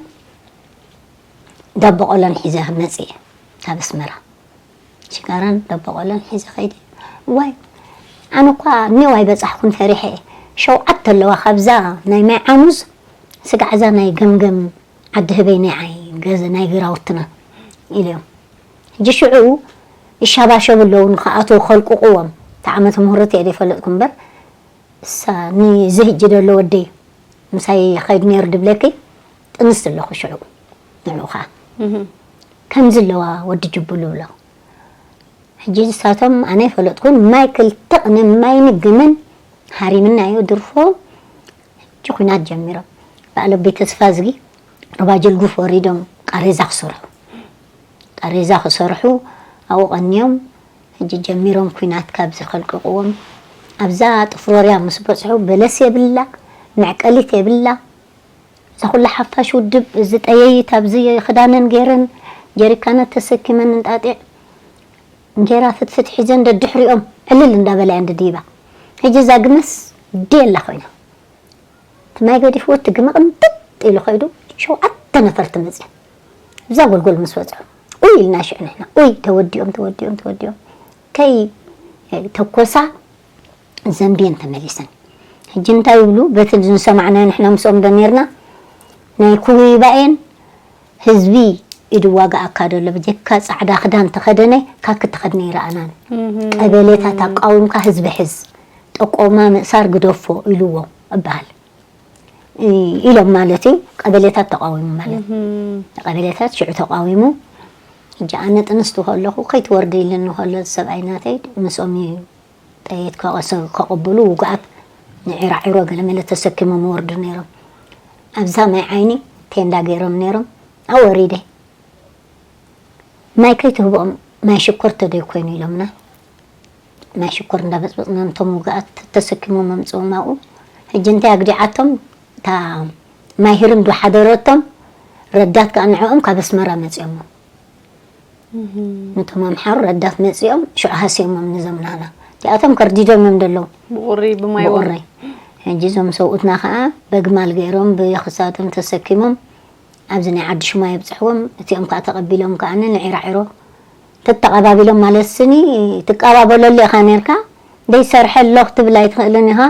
ዳቦ ቆሎን ሒዘ ክመፅእ እየ ካብ ኣስመራ ሽጋራን ዳቦ ቆሎን ሒዘ ከይደ ዋይ ኣነ እኳ ኔው ኣይበፃሕኩን ፈሪሐ እየ ሸውዓተ ኣለዋ ካብዛ ናይ ማይ ዓሙዝ ስጋዕ እዛ ናይ ገምገም ዓዲ ህበይ ናይ ዓይ ገዘ ናይ ግራውትና ኢለዮም ሕጂ ሽዑ ይሻባሸቡ ኣለዉ ንክኣተዉ ከልቅቁዎም እቲ ዓመተ ምህረት እየ ዘይፈለጥኩ እምበር እሳ ንዚ ህጂ ደሎ ወደይ ምሳይ ይኸይድ ነይሩ ድብለኪ ጥንስ ኣለኹ ሽዑ ንዑ ከዓ ከምዚ ኣለዋ ወዲ ጅቡሉ ብሎ ሕጂ ንሳቶም ኣነ ይፈለጥኩን ማይ ክልተ ቅነ ማይ ንግመን ሃሪምና እዩ ድርፎ ሕጂ ኩናት ጀሚሮም በዓል ኣቦይ ተስፋ ዝጊ ሩባ ጀልጉፍ ወሪዶም ቃሬዛ ክሰርሑ ቃሬዛ ክሰርሑ ኣብኡ ቀንዮም ሕጂ ጀሚሮም ኩናት ካብ ዝኸልቅቕዎም ኣብዛ ጥፍሮርያ ምስ በፅሑ በለስ የብላ መዕቀሊት የብላ እዛ ኩላ ሓፋሽ ውድብ እዚ ጠየይት ኣብዚ ክዳነን ገይረን ጀሪካናት ተሰኪመን እንጣጢዕ እንጌራ ፍትፍት ሒዘን ደድሕሪኦም ዕልል እንዳበላ እየን ድድይባ ሕጂ እዛ ግመስ ዴላ ኮይና እቲ ማይ ገዲፍዎ እቲ ግመ ቅንጥጥ ኢሉ ከይዱ ሸውዓተ ነፈርቲ መፅዮም እዛ ጎልጎል ምስ በፅሑ ኡይ ኢልና ሽዑ ንሕና ኡይ ተወዲኦም ተወዲኦም ተወዲኦም ከይ ተኮሳ ዘንብየን ተመሊሰን ሕጂ እንታይ ይብሉ በቲ ዝሰማዕናዮ ንሕና ምስኦም ዶ ነርና ናይ ኩብይባኤን ህዝቢ ኢድ ዋጋኣካ ደሎ ብጀካ ጻዕዳ ክዳን ተኸደነ ካክ ትኸድነ ይረኣናን። ቀበሌታት ኣቃዊምካ ህዝቢ ሕዝ፣ ጠቆማ ምእሳር ግደፎ ኢልዎ እበሃል። እ፣ ኢሎም ማለት እዩ። ቀበሌታት ተቃዊሙ ማለት እዩ። ቀበሌታት ሽዑ ተቃዊሙ። ሕጂ ኣነ ጥንስቲ ከለኹ ከይትወርዲ ኢልኒ ከሎ ሰብኣይ ናተይ ምስኦም እዩ ጠየት ከቐሰ-፣ ከቐብሉ ውጉኣት ንዒራዒሮ ገለመለ ተሰኪሞም ይወርዱ ነይሮም። ኣብዛ ማይ ዓይኒ ቴንዳ ገይሮም ነይሮም። ኣወሪደ ማይ ከይትህብኦም ማይ ሽኮር ተደይ ኮይኑ ኢሎምና። ማይ ሽኮር እንዳበፅበፅና ነቶም ውጉኣት ተሰኪሞም ኣምፅኦም ኣብኡ። ሕጂ እንታይ ኣግዲዓቶም እታ ማይ ህርም ዶ ሓደረቶም። ረዳት ከዓ ንዕኦም ካብ ኣስመራ መፂኦሞ። ነቶም ኣምሓሩ ረዳት መፂኦም ሽዑ ሃስዮሞም ንዞም ናና። እቲኣቶም ከርዲዶም እዮም ደለዉ። ብቑሪ ብማይ ብቑሪ። ሕጂ እዞም ሰብኡትና ከዓ በግማል ገይሮም ብክሳዶም ተሰኪሞም ኣብዚ ናይ ዓዲ ሽማ የብፅሕዎም። እቲኦም ከዓ ተቐቢሎም ከዓ ንዒራዒሮ ተተቐባቢሎም ማለት ስኒ ትቀባበለሉ ኢኻ ነርካ። ደይሰርሐ ኣለኹ ትብል ኣይትኽእልን ኢኻ።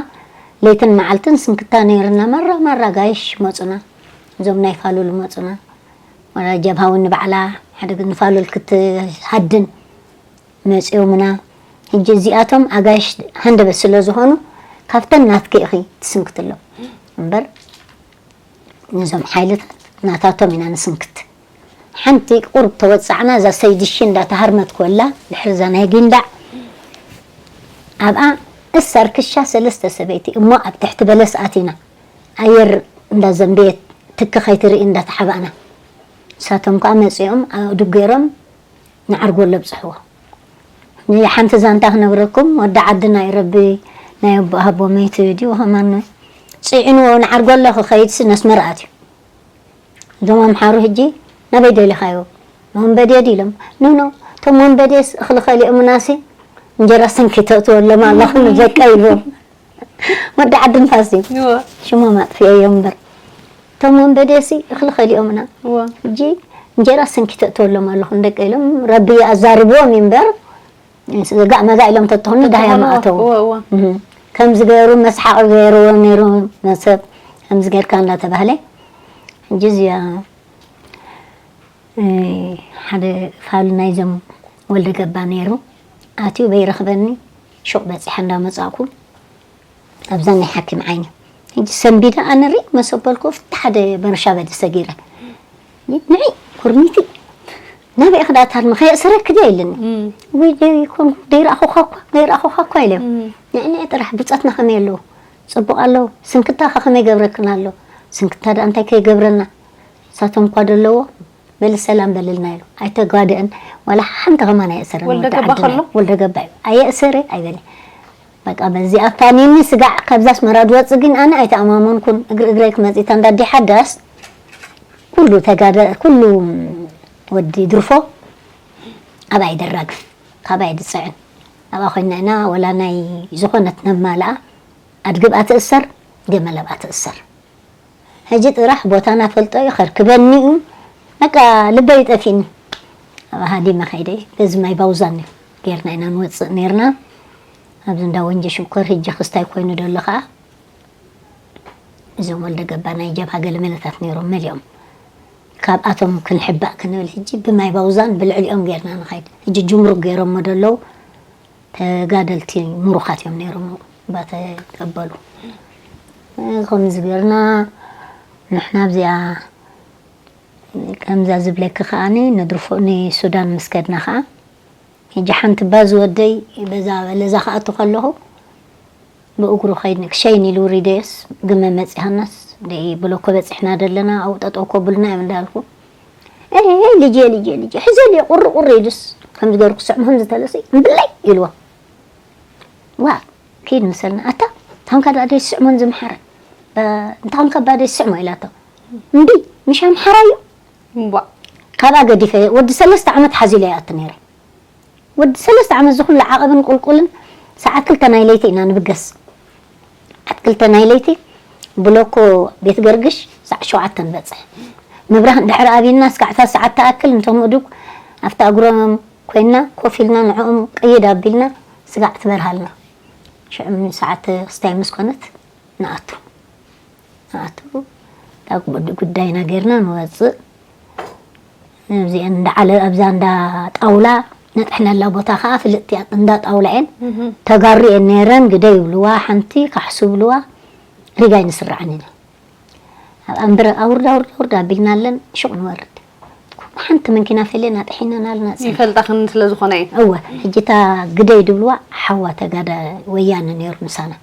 ለይትን መዓልትን ስንክታ ነይርና። ማራ ማራ ጋይሽ መፁና። እዞም ናይ ፋሉል መፁና። ወላ ጀብሃ እውን ንባዕላ ሓደ ግዜ ንፋሉል ክትሃድን መፂኦምና። ሕጂ እዚኣቶም ኣጋይሽ ሃንደበት ስለ ዝኾኑ ካብተን ናትኪ ኢኺ ትስንክትሎም እምበር ነዞም ሓይልታት ናታቶም ኢና ንስንክት። ሓንቲ ቁሩብ ተወፃዕና እዛ ሰይድሺ እንዳተሃርመት ኮላ ድሕሪ እዛ ናይ ጊንዳዕ ኣብኣ እሳር ክሻ ሰለስተ ሰበይቲ እሞ ኣብ ትሕቲ በለስ ኣቲና ኣየር እንዳዘንበየት ትኪ ከይትርኢ እንዳተሓባእና ንሳቶም ከዓ መፂኦም ኣእዱግ ገይሮም ንዓርጎሎ ኣብፅሕዎ። ሓንቲ ዛንታ ክነግረኩም፣ ወዲ ዓድና እዩ ረቢ ናይ ኣቦ ሃቦ መይቱ እዩ ድዩ ከማን ጽዒንዎ ንዓርጎሎ ክኸይድሲ ነስመራ ኣትዩ። እዞም ኣምሓሩ ሕጂ ናበይ ደሊኻዮ? ንወንበዴ ድዩ ኢሎም። ኖ ኖ፣ እቶም ወንበዴስ እኽሊ ከሊኦምናሲ እንጀራ ሰንኪ ተእትወሎም ኣለኹ ንደቀይ ኢልዎም። ወዲ ዓዲ ንፋስ እዩ። እወ። ሽሞም ኣጥፊኤዮ እምበር። እቶም ወንበዴሲ እኽሊ ከሊኦምና። እወ። ሕጂ እንጀራ ሰንኪ ተእትወሎም ኣለኹ ንደቀይ ኢሎም ረቢ ኣዛሪብዎም እዩ እምበር ስጋእ መጋእ ኢሎም ተትኾኑ ደሃዮም ተትኾኑ፣ ኣተው። እወ፣ እወ። እህ። ከምዚ ገይሩ መስሓቕ ገይርዎ ነይሩ መሰብ ከምዚ ገይርካ እንዳተባህለ ሕጂ እዚኣ እ፣ ሓደ ፋል ናይዞም ወልደ ገባ ነይሩ ኣትዩ በይረኽበኒ ሹቕ በፂሐ እንዳመፃእኩ ኣብዛ ናይ ሓኪም ዓይኒ ሕጂ ሰንቢደ ኣነ ሪእ መሰበልኩ ፍቲ ሓደ በረሻ በደ ሰጊረ ንዒ ኩርሚቲ ናበይ ክዳእታልሚ ከየእሰረክ ድያ ኢለኒ እም። ወይ ደይኮንኩ ደይረኣኹኻ እኳ ደይረኣኹኻ እኳ ኢለ እም። ንዕንዒ ጥራሕ ብፀትና ከመይ ኣለዉ ፅቡቕ ኣለዉ ስንክታ ከ ከመይ ገብረክን ኣሎ ስንክታ ደኣ እንታይ ከይገብረና ንሳቶም እኳ ደለዎ በሊ ሰላም በልልና ኢሉ ኣይተጓደአን ዋላ ሓንቲ ከማን ኣየእሰረን ወልደ ወዲ ገባ ዓድና ከሎ? ወልደ ገባ እዩ ኣየእሰረ ኣይበለ በቃ በዚ ኣፋኒኒ ስጋዕ ካብዛ ኣስመራ ዝወፅእ ግን ኣነ ኣይተኣማመንኩን እግሪ እግረይ ክመፅእ እታ እንዳዲ ሓዳስ ኩሉ ተጋደ ኩሉ ወዲ ድርፎ ኣባይ ደራግፍ ካባይ ድፅዕን ኣብኣ ኮይና ኢና ወላ ናይ ዝኾነት ነማልኣ ኣድግብ ኣትእሰር ገመል ኣብኣ ትእሰር ሕጂ ጥራሕ ቦታና ፈልጦ እዩ ከርክበኒ እዩ በቃ ልበይ ጠፊእኒ ኣብ ሃዲመ ከይደ በዚ ማይ ባውዛን እዩ ጌርና ኢና ንወፅእ ነርና ኣብዚ እንዳ ወንጀ ሽኮር ሕጂ ክስታይ ኮይኑ ደሎ ከዓ እዞም ወልደ ገባ ናይ ጀብሃ ገለመለታት ነይሮም መሊኦም ካብኣቶም ክንሕባእ ክንብል ሕጂ ብማይ ባውዛን ብልዕሊኦም ጌርና ንኸይድ ሕጂ ጅምሩክ ገይሮሞ ደለዉ ተጋደልቲ ምሩኻት እዮም ነይሮም ባተቀበሉ ከምዚ ገርና ንሕና ኣብዚኣ ከምዛ ዝብለኪ ከዓኒ ንድርፎ ንሱዳን ምስ ከድና ከዓ ሕጂ ሓንቲ ባዚ ወደይ በዛ በለዛ ክኣቱ ከለኹ ብእግሩ ከይኒ ክሸይን ኢሉ ውሪደዮስ ግመ መፂሃናስ ደይ ብሎኮ በፂሕና ደለና ኣብኡ ጠጠው ኮብልና እዮም እንዳልኩ ልጄ ልጄ ልጄ ሕዘልዮ ቁሪ ቁሪ ኢሉስ ከምዚ ገይሩ ክስዕሞ ከምዚ ተለሲ እምብለይ ኢልዎ ዋ ኪድ መሰልና ኣታ ታንካ ዳ ደይ ስዕሞን ዝምሓረ እንታንካ ባ ደይ ስዕሞ ኢላቶ እንዲ ምሽ ኣምሓራ እዩ እምቧ ካብኣ ገዲፈ ወዲ ሰለስተ ዓመት ሓዚለ ይኣቱ ነይረ ወዲ ሰለስተ ዓመት ዝኹሉ ዓቐብን ቁልቁልን ሰዓት ክልተ ናይ ለይቲ ኢና ንብገስ ኣትክልተ ናይ ለይቲ ብሎኮ ቤት ገርግሽ ሳዕ ሸውዓተ ንበፅሕ መብራህ እንድሕር ኣብልና እስካዕ እታ ሰዓት ትኣክል እንቶም እዱግ ኣብታ እግሮም ኮይና ኮፍ ኢልና ንዕኦም ቅይድ ኣቢልና ስጋዕ ትበርሃልና ሽዑ ሰዓት ክስታይ ምስ ኮነት ንኣቱ ንኣቱ ጉዳይና ጌርና ንወፅእ እዚአን እንዳ ዓለ ኣብዛ እንዳ ጣውላ ነጥሕነላ ቦታ ከዓ ፍልጥቲ እያ፣ እንዳ ጣውላ እየን። ተጋሩ እየን ነይረን። ግደ ይብልዋ፣ ሓንቲ ካሕሱ ይብልዋ። ሪጋ ይንስራዓን ኢና። ኣብ ኣንብረ ኣውርዳ ኣውርዳ ኣውርዳ ኣቢልናለን ሽቕ ንወርድ። ሓንቲ መንኪና ፈለና ጥሒናን ኣለና። ይፈልጣኽን ስለ ዝኾና እየን። እወ፣ ሕጂ እታ ግደይ ድብልዋ ሓዋ ተጋዳ ወያነ ነይሩ ምሳና።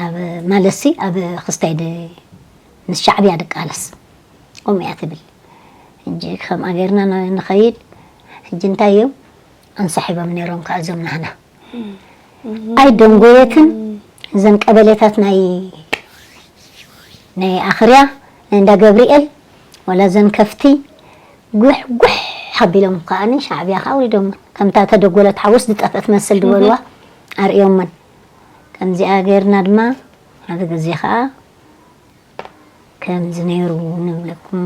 ኣብ ማለሲ ኣብ ክስታይ ድ-፣ ምስ ሻዕብያ ድቃለስ። ከምኡ እያ ትብል። ሕጂ ከምኣ ጌርና ን-፣ ንኸይድ። ሕጂ እንታይ እዮም? ኣንሳሒቦም ነይሮም ከኣ እዞም ናህና። ኣይ ደንጎየትን እዘን ቀበሌታት ናይ፣ ናይ ኣኽርያ፣ ናይ እንዳ ገብርኤል፣ ወላ እዘን ከፍቲ፣ ጉሕ ጉሕ ኣቢሎም ከኣኒ ሻዕብያ ከኣ ኣውሪዶም። ከምታ ተደጎለት ሓውስ ዝጠፍአ ትመስል ዝበልዋ ኣርእዮምን። ከምዚኣ ጌርና ድማ፣ ሓደ ግዜ ከኣ ከምዚ ነይሩ ንብለኩም።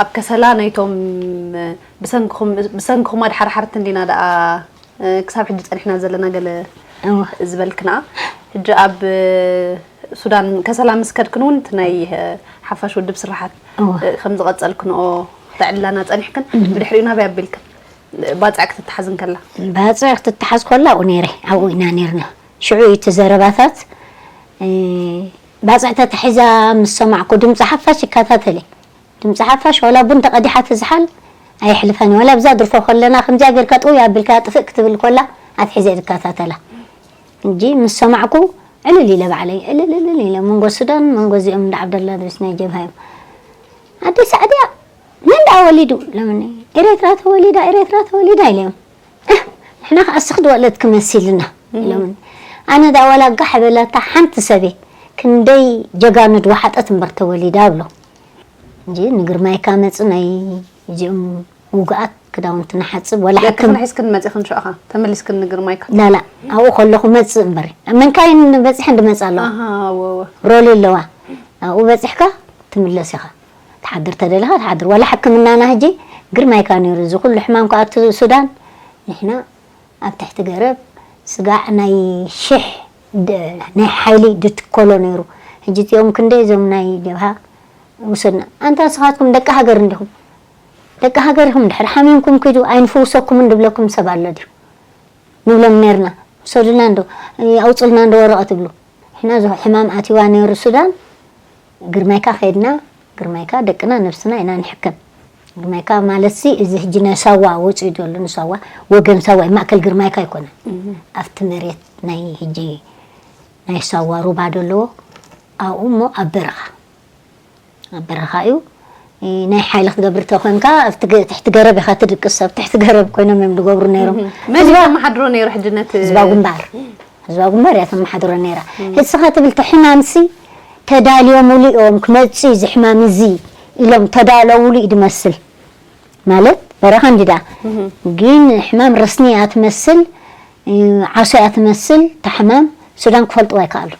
ኣብ ከሰላ ናይቶም ብሰንክኹም፣ ብሰንክኹም ኣድሓርሓርቲ እንዲና ደኣ ክሳብ ሕጂ ጸኒሕና ዘለና ገለ እወ። ዝበልክና። ሕጂ ኣብ ሱዳን ከሰላ ምስ ከድክን እውን እቲ ናይ ሓፋሽ ውድብ ስራሓት እወ። ከም ዝቐጸልክንኦ ክተዕልላና ጸኒሕክን፣ ብድሕሪኡ ናበይ ኣቢልክን? ባጽዕ ክትተሓዝ እንከላ። ባጽዕ ክትተሓዝ ከላ ኣብኡ ነይረ፣ ኣብኡ ኢና ነይርና። ሽዑ እዩ እቲ ዘረባታት፣ እ፣ ባጽዕ ተታሒዛ ምስ ሰማዕኩ ድምፂ ሓፋሽ ይከታተል እየ። ድምፂ ሓፋሽ ዋላ ቡን ተቐዲሓ ትዝሓል ኣየሕልፋን እየ። ዋላ ኣብዛ ድርፎ ከለና ከምዚኣ ጌርካ ጥውይ ኣቢልካ ጥፍእ ክትብል ከላ ኣትሒዘ እየ ዝከታተላ። እንጂ ምስ ሰማዕኩ ዕልል ኢለ ባዕለይ፣ ዕልል፣ ዕልል ኢለ። መንጎ ሱዳን፣ መንጎ እዚኦም እንዳ ዓብደላ ድሪስ ናይ ጀብሃ እዮም። ኣደይ ሳዕድያ መን ደኣ ወሊዱ? ኢሎምኒ። ኤረትራ ተወሊዳ፣ ኤረትራ ተወሊዳ ኢለ እዮም። እህ፣ ንሕና ከኣ እስኺ ድወለድኪ መሲልና ኢሎምኒ። ኣነ ደኣ ዋላ ጋሕ በላታ ሓንቲ ሰበይ ክንደይ ጀጋኑ ድወሓጠት እምበር ተወሊዳ እብሎ። እንጂ ንግርማይካ መጽእ ናይ እዚኦም ውጉኣት ክዳውንቲ ንሓጽብ፣ ዋላ ሓክም ክትክን ሒዝክን መጺኽን ሽዑኻ ተመሊስክን ንግርማይካ? ላላ፣ ኣብኡ ከለኹ መጽእ እምበር። መንካይን በጺሐን ድመጻ ኣለዋ። ኣሃ፣ እወ፣ እወ። ሮሊ ኣለዋ። ኣብኡ በጺሕካ ትምለስ ኢኻ። ትሓድር ተደሊኻ ትሓድር። ዋላ ሕክምናና ሕጂ ግርማይካ ነይሩ። እዚ ኩሉ ሕማም ከኣ እቲ ሱዳን፣ ንሕና ኣብ ትሕቲ ገረብ ስጋዕ ናይ ሽሕ ድ-፣ ናይ ሓይሊ ድትከሎ ነይሩ። ሕጂ እዚኦም ክንደይ እዞም ናይ ጀብሃ ውሰድና። ኣንታ ንስኻትኩም ደቂ ሃገር እንዲኹም። ደቂ ሃገር ኢኹም፣ ድሕሪ ሓሚምኩም ኪዱ፣ ኣይንፍውሰኩምን ድብለኩም ሰብ ኣሎ ድዩ? ንብሎም ነይርና። ውሰዱልና እንዶ፣ ኣውፅልና እንዶ ወረቐት ይብሉ። ንሕና እዚ ሕማም ኣትዩዋ ነይሩ ሱዳን፣ ግርማይካ ከይድና፣ ግርማይካ ደቅና ነብስና ኢና ንሕክም። ግርማይካ ማለትሲ፣ እዚ ሕጂ ናይ ሳዋ ወፂኡ ዘሎ ንሳዋ፣ ወገን ሳዋ እዩ፣ ማእከል ግርማይካ ኣይኮነን። ኣብቲ መሬት ናይ ሕጂ ናይ ሳዋ ሩባ ዘለዎ፣ ኣብኡ እሞ ኣብ በረኻ። ኣብ በረኻ እዩ። እ፣ ናይ ሓይሊ ክትገብር ተኾንካ፣ ኣብቲ ገ-፣ ትሕቲ ገረብ ኢኻ ትድቅስ። ኣብ ትሕቲ ገረብ ኮይኖም እዮም ዝገብሩ ነይሮም። እህ። መን እዩ ህዝባ ዘመሓድሮ ነይሩ ሕጂ ነቲ ህዝባዊ ግንባር። ህዝባዊ ግንባር እያ ተመሓድሮ ነይራ። እህ። ህዝኻ ትብል እቲ ሕማምሲ ተዳልዮምሉ እዮም ክመጽእ እዩ እዚ ሕማም እዚ ኢሎም ተዳለውሉ እዩ ዝመስል። ማለት በረኻ እንዲዳ። እህ። ግን ሕማም ረስኒ እያ ትመስል፣ እ፣ ዓሶ እያ ትመስል። እታ ሕማም ሱዳን ክፈልጥዋ ይከኣሉ።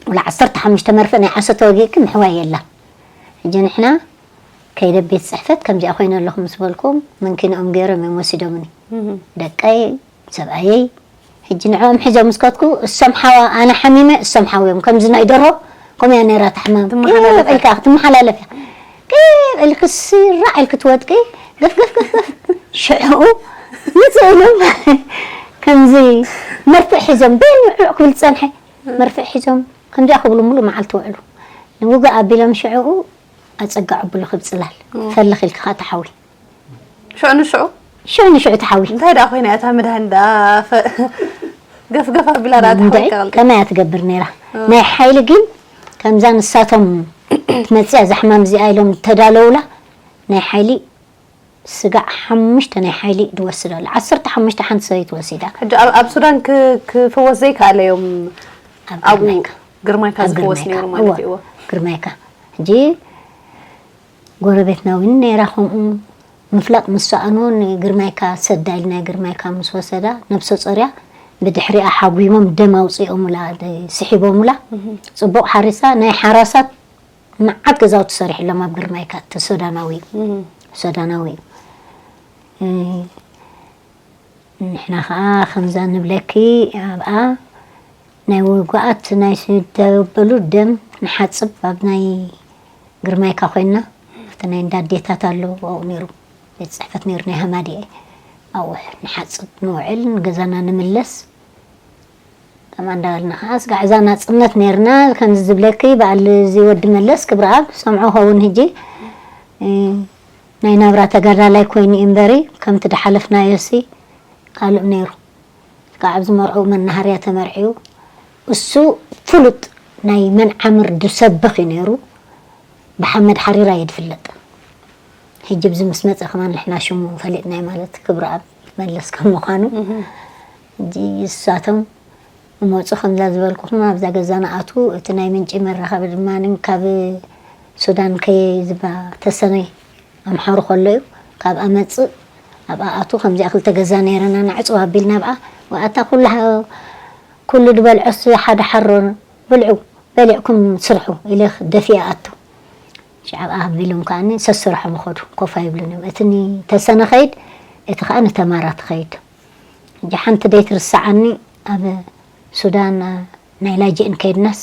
ወላ ዓሰርተ ሓሙሽተ መርፍእ ናይ ዓሶ ተወጊእኪ ምሕዋይ የላን። ሕጂ ንሕና ከይደ ቤት ጽሕፈት ከምዚኣ ኮይነ ኣለኹ ምስ በልኩም፣ መንኪንኦም ገይሮም እዮም ወሲዶምኒ። እህ። ደቀይ፣ ሰብኣየይ፣ ሕጂ ንዕኦም ሒዞም ምስ ከድኩ፣ እሶም ሓዋ-፣ ኣነ ሓሚመ፣ እሶም ሓውዮም። ከምዚ ናይ ደርሆ፣ ከምኡ እያ ነይራ እታ ሕማም። ትመሓላለፍ ቅብ ኢልካ ክትመሓላለፍ እያ። ቅብ ኢልኪ ስራዕ ኢልኪ ትወድቂ፣ ገፍ፣ ገፍ፣ ገፍ፣ ገፍ። ሽዑ ምጽእ ኢሎም፣ ከምዚ መርፍእ ሒዞም፣ ቤል ምዕዕ ክብል ዝጸንሐ። መርፍእ ሒዞም ከምዚኣ ክብሉ ሙሉእ መዓልቲ ውዕሉ። ንውግእ ኣቢሎም ሽዕኡ ኣጸጋዑ ብሉ ክብ ጽላል። እም። ፈልኽ ኢልካ ኸኣ ተሓዊ። ሽዑ ንሽዑ? ሽዑ ንሽዑ ተሓዊ። እንታይ ደኣ ኮይና እታ መድሃኒት ደኣ ፈ-፣ ገፍገፍ ኣቢላ ደኣ እንድዒ፣ ተሓዊካ ቀልጢፋ? ከመይ እያ ትገብር ነይራ? እም። ናይ ሓይሊ ግን ከምዛ ንሳቶም ትመጽእ እያ፣ እዛ ሕማም እዚኣ ኢሎም ተዳለውላ፣ ናይ ሓይሊ ስጋዕ ሓሙሽተ ናይ ሓይሊ ድወስድ ኣሎ። ዓሰርተ ሓሙሽተ ሓንቲ ሰበይቲ ወሲዳ። ሕጂ ኣብ፣ ኣብ ሱዳን ክ-፣ ክፍወስ ዘይከኣለ እዮም ኣብ ኣብኡ ግርማይካ። ግርማይካ ኣብ ዝፍወስ ግርማይካ። ነይሩ ማለት እወ፣ እዩ። እወ። ግርማይካ። ሕጂ ጎረቤትና እውን ነይራ ከምኡ። ምፍላጥ ምስ ሰኣኑ ንግርማይካ ሰዳ ኢልና ግርማይካ ምስ ወሰዳ፣ ነብሰ ጾርያ ብድሕሪኣ ሓጒሞም ደም ኣውጺኦሙላ፣ ድ-፣ ስሒቦሙላ። እህ። ጽቡቕ ሓሪሳ፣ ናይ ሓራሳት መዓት ገዛውቲ ሰሪሕሎም ኣብ ግርማይካ፣ እቲ ሱዳናዊ እዩ። እህ። ሱዳናዊ እዩ። እ፣ ንሕና ኸዓ ከምዛ ንብለኪ ኣብኣ ናይ ውጉኣት ናይ ዝተበሉ ደም ንሓጽብ ኣብ ናይ ግርማይካ ኮይንና፣ ኣብቲ ናይ እንዳ ኣዴታት ኣሎ ኣብኡ ነይሩ፣ ቤት ጽሕፈት ነይሩ ናይ ሃማድኤ። ኣብኡ ንሓጽብ ንውዕል፣ ንገዛና ንምለስ። ከምኣ እንዳበልና ከዓ ስጋዕ እዛ ናጽነት ነይርና። ከምዚ ዝብለኪ በዓል እዚ ወዲ መለስ ክብረኣብ ሰምዖ ኸውን ሕጂ፣ እ፣ ናይ ናብራ ተጋዳላይ ኮይኑ እዩ እምበሪ፣ ከምቲ ድሓለፍናዮሲ ካልእ ነይሩ። ካብ ኣብዚ መርዕኡ መናሃርያ ተመርዕዩ፣ እሱ ፍሉጥ ናይ መንዓምር ድሰብኽ እዩ ነይሩ። ብሓመድ ሓሪራ እዩ ድፍለጥ። ሕጂ ብዚ ምስ መጸ ከማን ንሕና ሽሙ ፈሊጥናዮ ማለት ክብረኣብ መለስ ከም ምዃኑ። ሕጂ እሳቶም እመጹ፣ ከምዛ ዝበልኩኹም ኣብዛ ገዛ ንኣቱ። እቲ ናይ ምንጪ መራኸቢ ድማ ካብ ሱዳን ከየ ዝባ ተሰነይ ኣምሓሩ ከሎ እዩ። ካብኣ መጽእ፣ ኣብኣ ኣቱ፣ ከምዚኣ ክልተ ገዛ ነይረና፣ ንዕጽዋ ኣቢልና ኣብኣ። ወኣታ ኩላ፣ ኩሉ ድበልዖስ ሓደ ሓሮ ብልዑ፣ በሊዕኩም ስርሑ ኢለ ደፊኣ ኣቱ። ሽዓ ኣብኣ ኣቢሎም ከኣኒ ሰስርሖም ይኸዱ፣ ኮፍ ኣይብሉን እዮም። እቲ ንተሰነ ኸይድ፣ እቲ ኸኣ ንተማራ ትኸይድ። ሕጂ ሓንቲ ደይትርሰዓኒ፣ ኣብ ሱዳን፣ ኣ፣ ናይ ላጅእን ከይድናስ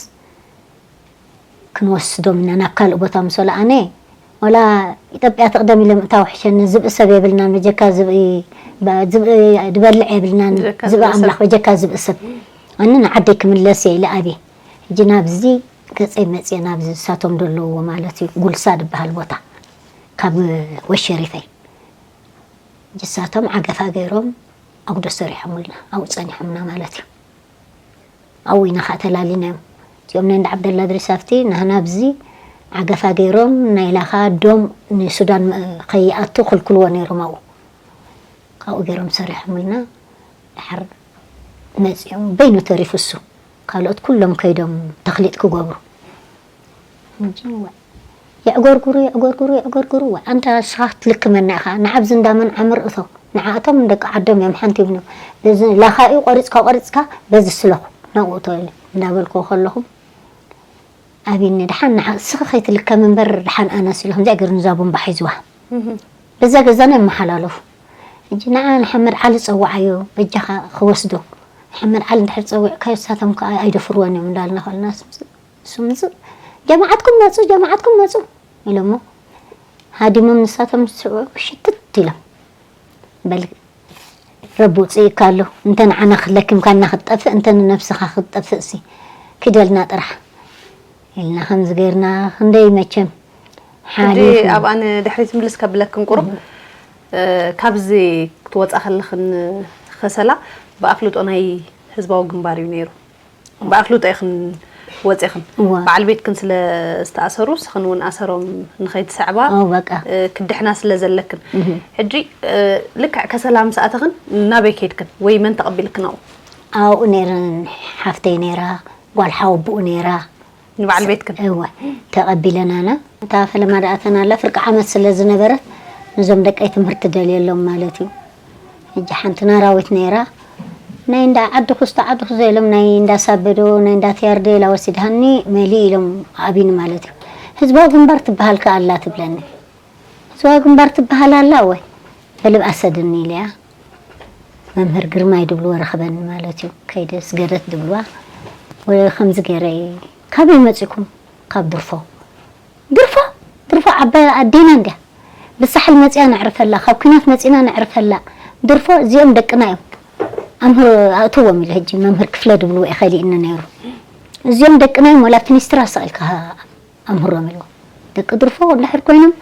ክንወስዶም ኢና ናብ ካልእ ቦታ ምስ በሉ፣ ኣነ ወላ ኢትዮጵያ ትቕደም ኢለ ምእታው ሕሸኒ፣ ዝብኢ ሰብ የብልናን፣ በጀካ ዝብኢ፣ ባ-፣ ዝብኢ ድበልዕ የብልናን፣ በጀካ ዝብኢ ዝብኢ ሰብ። ኣምላኽ፣ በጀካ ዝብኢ ሰብ። ኣነ ንዓደይ ክምለስ እየ ኢለ ኣብየ። ሕጂ ናብዚ ገጸይ መጽየ፣ ናብዚ እሳቶም ዘለውዎ ማለት እዩ፣ ጉልሳ ዝበሃል ቦታ፣ ካብ ወሸሪፈይ። ሕጂ እሳቶም ዓገፋ ገይሮም ኣጉዶ ሰሪሖምልና፣ ኣብኡ ጸኒሖምና ማለት እዩ። ኣብኡ ኢና ኸዓ ተላሊናዮም። እዚኦም ናይ እንዳ ዓብደላ ድሪስ ኣብቲ ናህና ኣብዚ ዓገፋ ገይሮም ናይ ላኻ ዶም ንሱዳን መ-፣ ከይኣቱ ክልክልዎ ነይሮም ኣብኡ። ካብኡ ገይሮም ሰሪሖምልና። ደሓር መጺኦም በይኑ ተሪፉ እሱ። ካልኦት ኩሎም ከይዶም ተኽሊጥ ክገብሩ። እንጂ ዋ-፣ የዕጎርጉሩ፣ የዕጎርጉሩ፣ የዕጎርጉሩ። ዋ፣ ኣንታ ንስኻ ክትልክመና ኢኻ። ንዓብዚ እንዳ መንዓምር እቶ። ንዓኣቶም ደቂ ዓዶም እዮም፣ ሓንቲ ይብሉ። በዚ ላኻኡ ቆሪጽካ፣ ቆሪጽካ በዚ ስለኹ ናብኡ እቶ ኢለ እንዳበልኩ ከለኹም፣ ኣብኒ ደሓን ንዓ-፣ እስኺ ከይትልከም እምበር ደሓን ኣነስ ኢሉ ከምዚኣ ገይሩ ንዛ ቡምባ ሒዝዋ። እህ። በዛ ገዛና ይመሓላለፉ። ሕጂ ንዓ ንሓመድ ዓሊ ጸውዓዮ፣ በጃኻ ክወስዶ። ንሓመድ ዓሊ እንድሕር ጸዊዕካዮ፣ ንሳቶም ከኣ ኣይደፍርዎን እዮም እንዳልና ከለና፣ እሱ ምጽእ፣ ጀማዓትኩም መጹ፣ ጀማዓትኩም መጹ ኢሎሞ፣ ሃዲሞም ንሳቶም ዝስዕዑ ሽትት ኢሎም። በል፣ ረቢ ውጽኢካ ኣሎ። እንተ ንዓና ክለኪምካና ክትጠፍእ፣ እንተ ንነብስኻ ክትጠፍእሲ፣ ክደልና ጥራሕ ኢልና ከምዚ ገይርና፣ ክንደይ መቸም ሕጂ ሓሊፉ። ኣብኣ ንድሕሪት ምልስ ከብለክን ቁሩብ፣ እህ። እ፣ ካብዚ ክትወጻ ከለኽን ከሰላ ብኣፍልጦ ናይ ህዝባዊ ግንባር እዩ ነይሩ። ብኣፍልጦ ኢኽን ወጺኽን። እዋ። በዓል ቤትክን ስለ ዝተኣሰሩ፣ ንስኽን እውን ኣሰሮም ንኸይትስዕባ፣ ኦ፣ በቃ። እ፣ ክድሕና ስለ ዘለክን። እህ። ሕጂ፣ እ፣ ልክዕ ከሰላ ምስ ኣተኽን ናበይ ከይድክን? ወይ መን ተቐቢልክን ኣብኡ? ኣብኡ ነይረን ሓፍተይ ነይራ፣ ጓል ሓወቦኡ ነይራ። ንበዓል ቤትክን? እወ፣ ተቐቢለናና። እታ ፈለማ ደኣ ተናላ ፍርቂ ዓመት ስለ ዝነበረት፣ ነዞም ደቀይ ትምህርቲ ደልየሎም ማለት እዩ። ሕጂ ሓንቲ ናራዊት ነይራ። ናይ እንዳ ዓዲ ኩስቶ፣ ዓዲ ኩስቶ ኢሎም፣ ናይ እንዳ ሳበዶ፣ ናይ እንዳ ቲያርዶ ኢላ ወሲድሃኒ፣ መሊ ኢሎም ኣብኒ ማለት እዩ። ህዝባዊ ግንባር ትበሃል ከኣ ኣላ ትብለኒ። ህዝባዊ ግንባር ትበሃል ኣላ ወይ? በልብ ኣሰድኒ ኢለያ። መምህር ግርማይ ድብልዎ ረኸበኒ ማለት እዩ። ከይደ ስገደት ድብልዋ። ወ-፣ ከምዚ ገይረ እየ። ካበይ መጺኩም? ካብ ድርፎ። ድርፎ? ድርፎ ዓባይ ኣዴና እንድያ። ብሳሕል መጺኣ ነዕርፈላ፣ ካብ ኲናት መጺና ነዕርፈላ። ድርፎ እዚኦም ደቅና እዮም። ኣምህሮ ኣእትዎም ኢለ ሕጂ መምህር ክፍለ ድብልዎ እየ ከሊእኒ ነይሩ። እዚኦም ደቅና እዮም፣ ወላ ኣብቲ ኒስትራ ሰቒልካ ኣምህሮም ኢልዎ። ደቂ ድርፎ እንድሕር ኮይኖም፣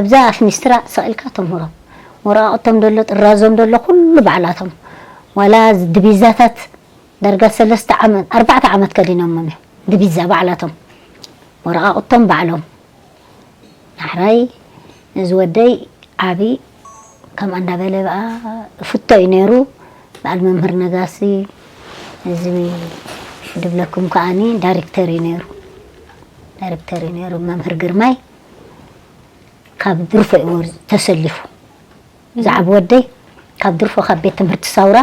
ኣብዛ ኣፍ ኒስትራ ሰቒልካ ተምህሮም። ወረቓቕቶም ደሎ፣ ጥራዞም ደሎ፣ ኩሉ ባዕላቶም። ዋላ ድቢዛታት ዳርጋ ሰለስተ ዓመት፣ ኣርባዕተ ዓመት ከዲኖሞም እዮም። ድቢዛ ባዕላቶም። ወረቓቕቶም ባዕሎም። ዳሕራይ እዚ ወደይ ዓቢ ከምኣ እንዳበለ ብኣ እፍቶ እዩ ነይሩ። በዓል መምህር ነጋሲ፣ እዚ ድብለኩም ከኣኒ ዳይሬክተር እዩ ነይሩ። ዳይሬክተር እዩ ነይሩ መምህር ግርማይ። ካብ ድርፎ እዩ ተሰሊፉ። ዝዓቢ ወደይ ካብ ድርፎ ካብ ቤት ትምህርቲ ሳውራ፣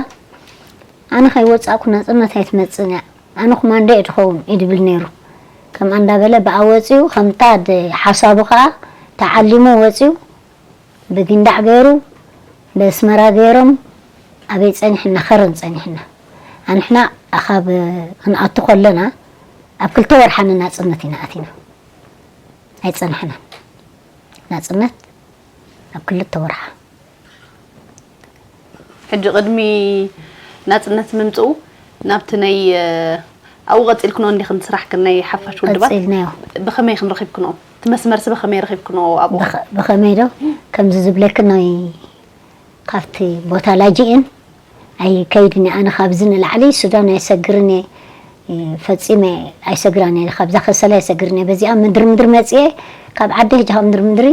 ኣነ ከይወጻእኩ ናጽነት ኣይትመጽእን እያ፣ ኣነ ኮማንዶ እየ ድኸውን እዩ ድብል ነይሩ። ከምኣ እንዳበለ ብኣ ወጺኡ፣ ከምታ ድ-፣ ሓሳቡ ከኣ ተዓሊሙ ወጺኡ፣ ብጊንዳዕ ገይሩ፣ ብኣስመራ ገይሮም፣ ኣበይ ጸኒሕና? ከረን ጸኒሕና። ኣንሕና ካብ ክንኣቱ ከለና፣ ኣብ ክልተ ወርሓ ንናጽነት ኢና ኣቲና። ኣይጸናሕናን። ናጽነት ኣብ ክልተ ወርሓ። ሕጂ ቅድሚ ናጽነት ምምጽኡ ናብቲ ናይ ኣብኡ ቀጺልክኖ እንዲኽን ስራሕክን ናይ ሓፋሽ ውድባት ቀጺልናዮ። ብኸመይ ክንረኺብክኖ እቲ መስመርሲ ብኸመይ ረኺብክኖ ኣብኡ? ብኸመይ ዶ ከምዚ ዝብለክን ናይ ካብቲ ቦታ ላጅእን ኣይከይድን እየ። ኣነ ካብዚ ንላዕሊ ሱዳን ኣይሰግርን እየ። ፈጺመ ኣይሰግራን እየ። ካብዛ ከሰላ ኣይሰግርን እየ። በዚኣ ምድሪ ምድሪ መጽየ ካብ ዓዲ ሕጂ ካብ ምድሪ ምድሪ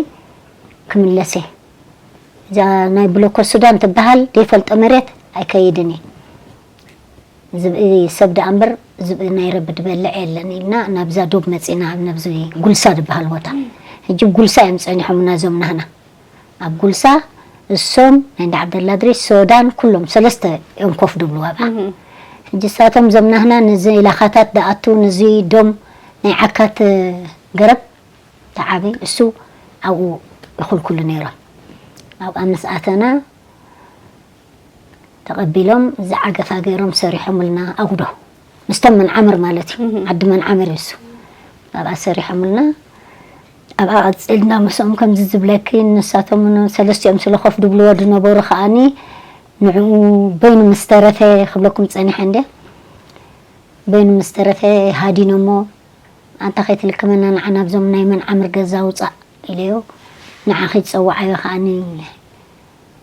ክምለስ እየ። እዛ ናይ ብሎኮ ሱዳን ትበሃል ዘይፈልጦ መሬት ኣይከይድን እየ። ዝብኢ ሰብ ደኣ እምበር ዝብኢ ናይ ረቢ ድበልዕ የለን ኢልና ናብዛ ዶብ መጺና ኣብ ነብዚ ጉልሳ ዝበሃል ቦታ። ሕጂ ጉልሳ እዮም ጸኒሖምና እዞም ናህና። ኣብ ጉልሳ እሶም ናይ እንዳ ዓብደላ ድሪስ ሶዳን ኩሎም ሰለስተ እዮም ኮፍ ድብሉ ኣብኣ። ሕጂ እሳቶም እዞም ናህና ነዚ ላኻታት ደኣቱ ነዚ ዶም ናይ ዓካት ገረብ ተዓቢ እሱ ኣብኡ ይኹልኩሉ ነይሮም። ኣብኣ ምስ ኣተና ተቐቢሎም እዚ ዓገፋ ገይሮም ሰሪሖምልና ኣጉዶ ምስቶም መንዓምር ማለት እዩ። ዓዲ መንዓምር እዩ እሱ። ኣብኣ ሰሪሖምልና ኣብኣ ቀፂልና ምስኦም ከምዚ ዝብለኪ ንሳቶም ሰለስቲኦም ስለ ኮፍ ድብልዎ ዝነበሩ ከዓኒ ንዕኡ በይኑ ምስ ተረፈ ክብለኩም ፀኒሐ እንደ በይኑ ምስ ተረፈ ሃዲኖሞ ኣንታ ከይትልክመና ንዓ ናብዞም ናይ መንዓምር ገዛ ውፃእ ኢለዮ ንዓ ከይትፀዋዓዮ ከዓኒ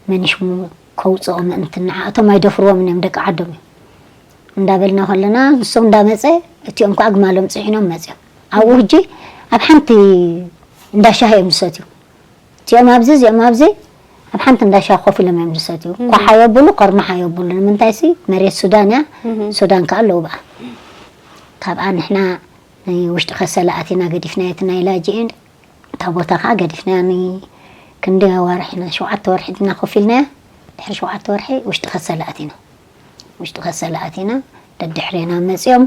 መን ሽሙ ከውፅኦ ምእንቲ ንዓ እቶም ኣይደፍርዎም እዮም ደቂ ዓዶም እዮም እንዳበልና ከለና ንሶም እንዳመፀ እቲኦም ከዓ ግማሎም ፅዒኖም መፅዮም ኣብኡ ሕጂ ኣብ ሓንቲ እንዳሻሂ እዮም ዝሰትዩ እቲኦም ኣብዚ እዚኦም ኣብዚ ኣብ ሓንቲ እንዳሻሂ ኮፍ ኢሎም እዮም ዝሰትዩ ኳሓ የብሉ ቆርማሓ የብሉ ንምንታይ ሲ መሬት ሱዳን እያ ሱዳን ከዓ ኣለዉ በኣ ካብኣ ንሕና ናይ ውሽጢ ከሰላ ኣቲና ገዲፍናዮ እቲ ናይ ላጅኤን እታ ቦታ ከዓ ገዲፍናያ ን ክንደይ ኣዋርሕ ኢና ሸውዓተ ወርሒ ድና ኮፍ ኢልናያ ድሕሪ ሸውዓተ ወርሒ ውሽጢ ከሰላ ኣቲና ውሽጢ ከሰላ ኣቲና ደድሕሬና መፅኦም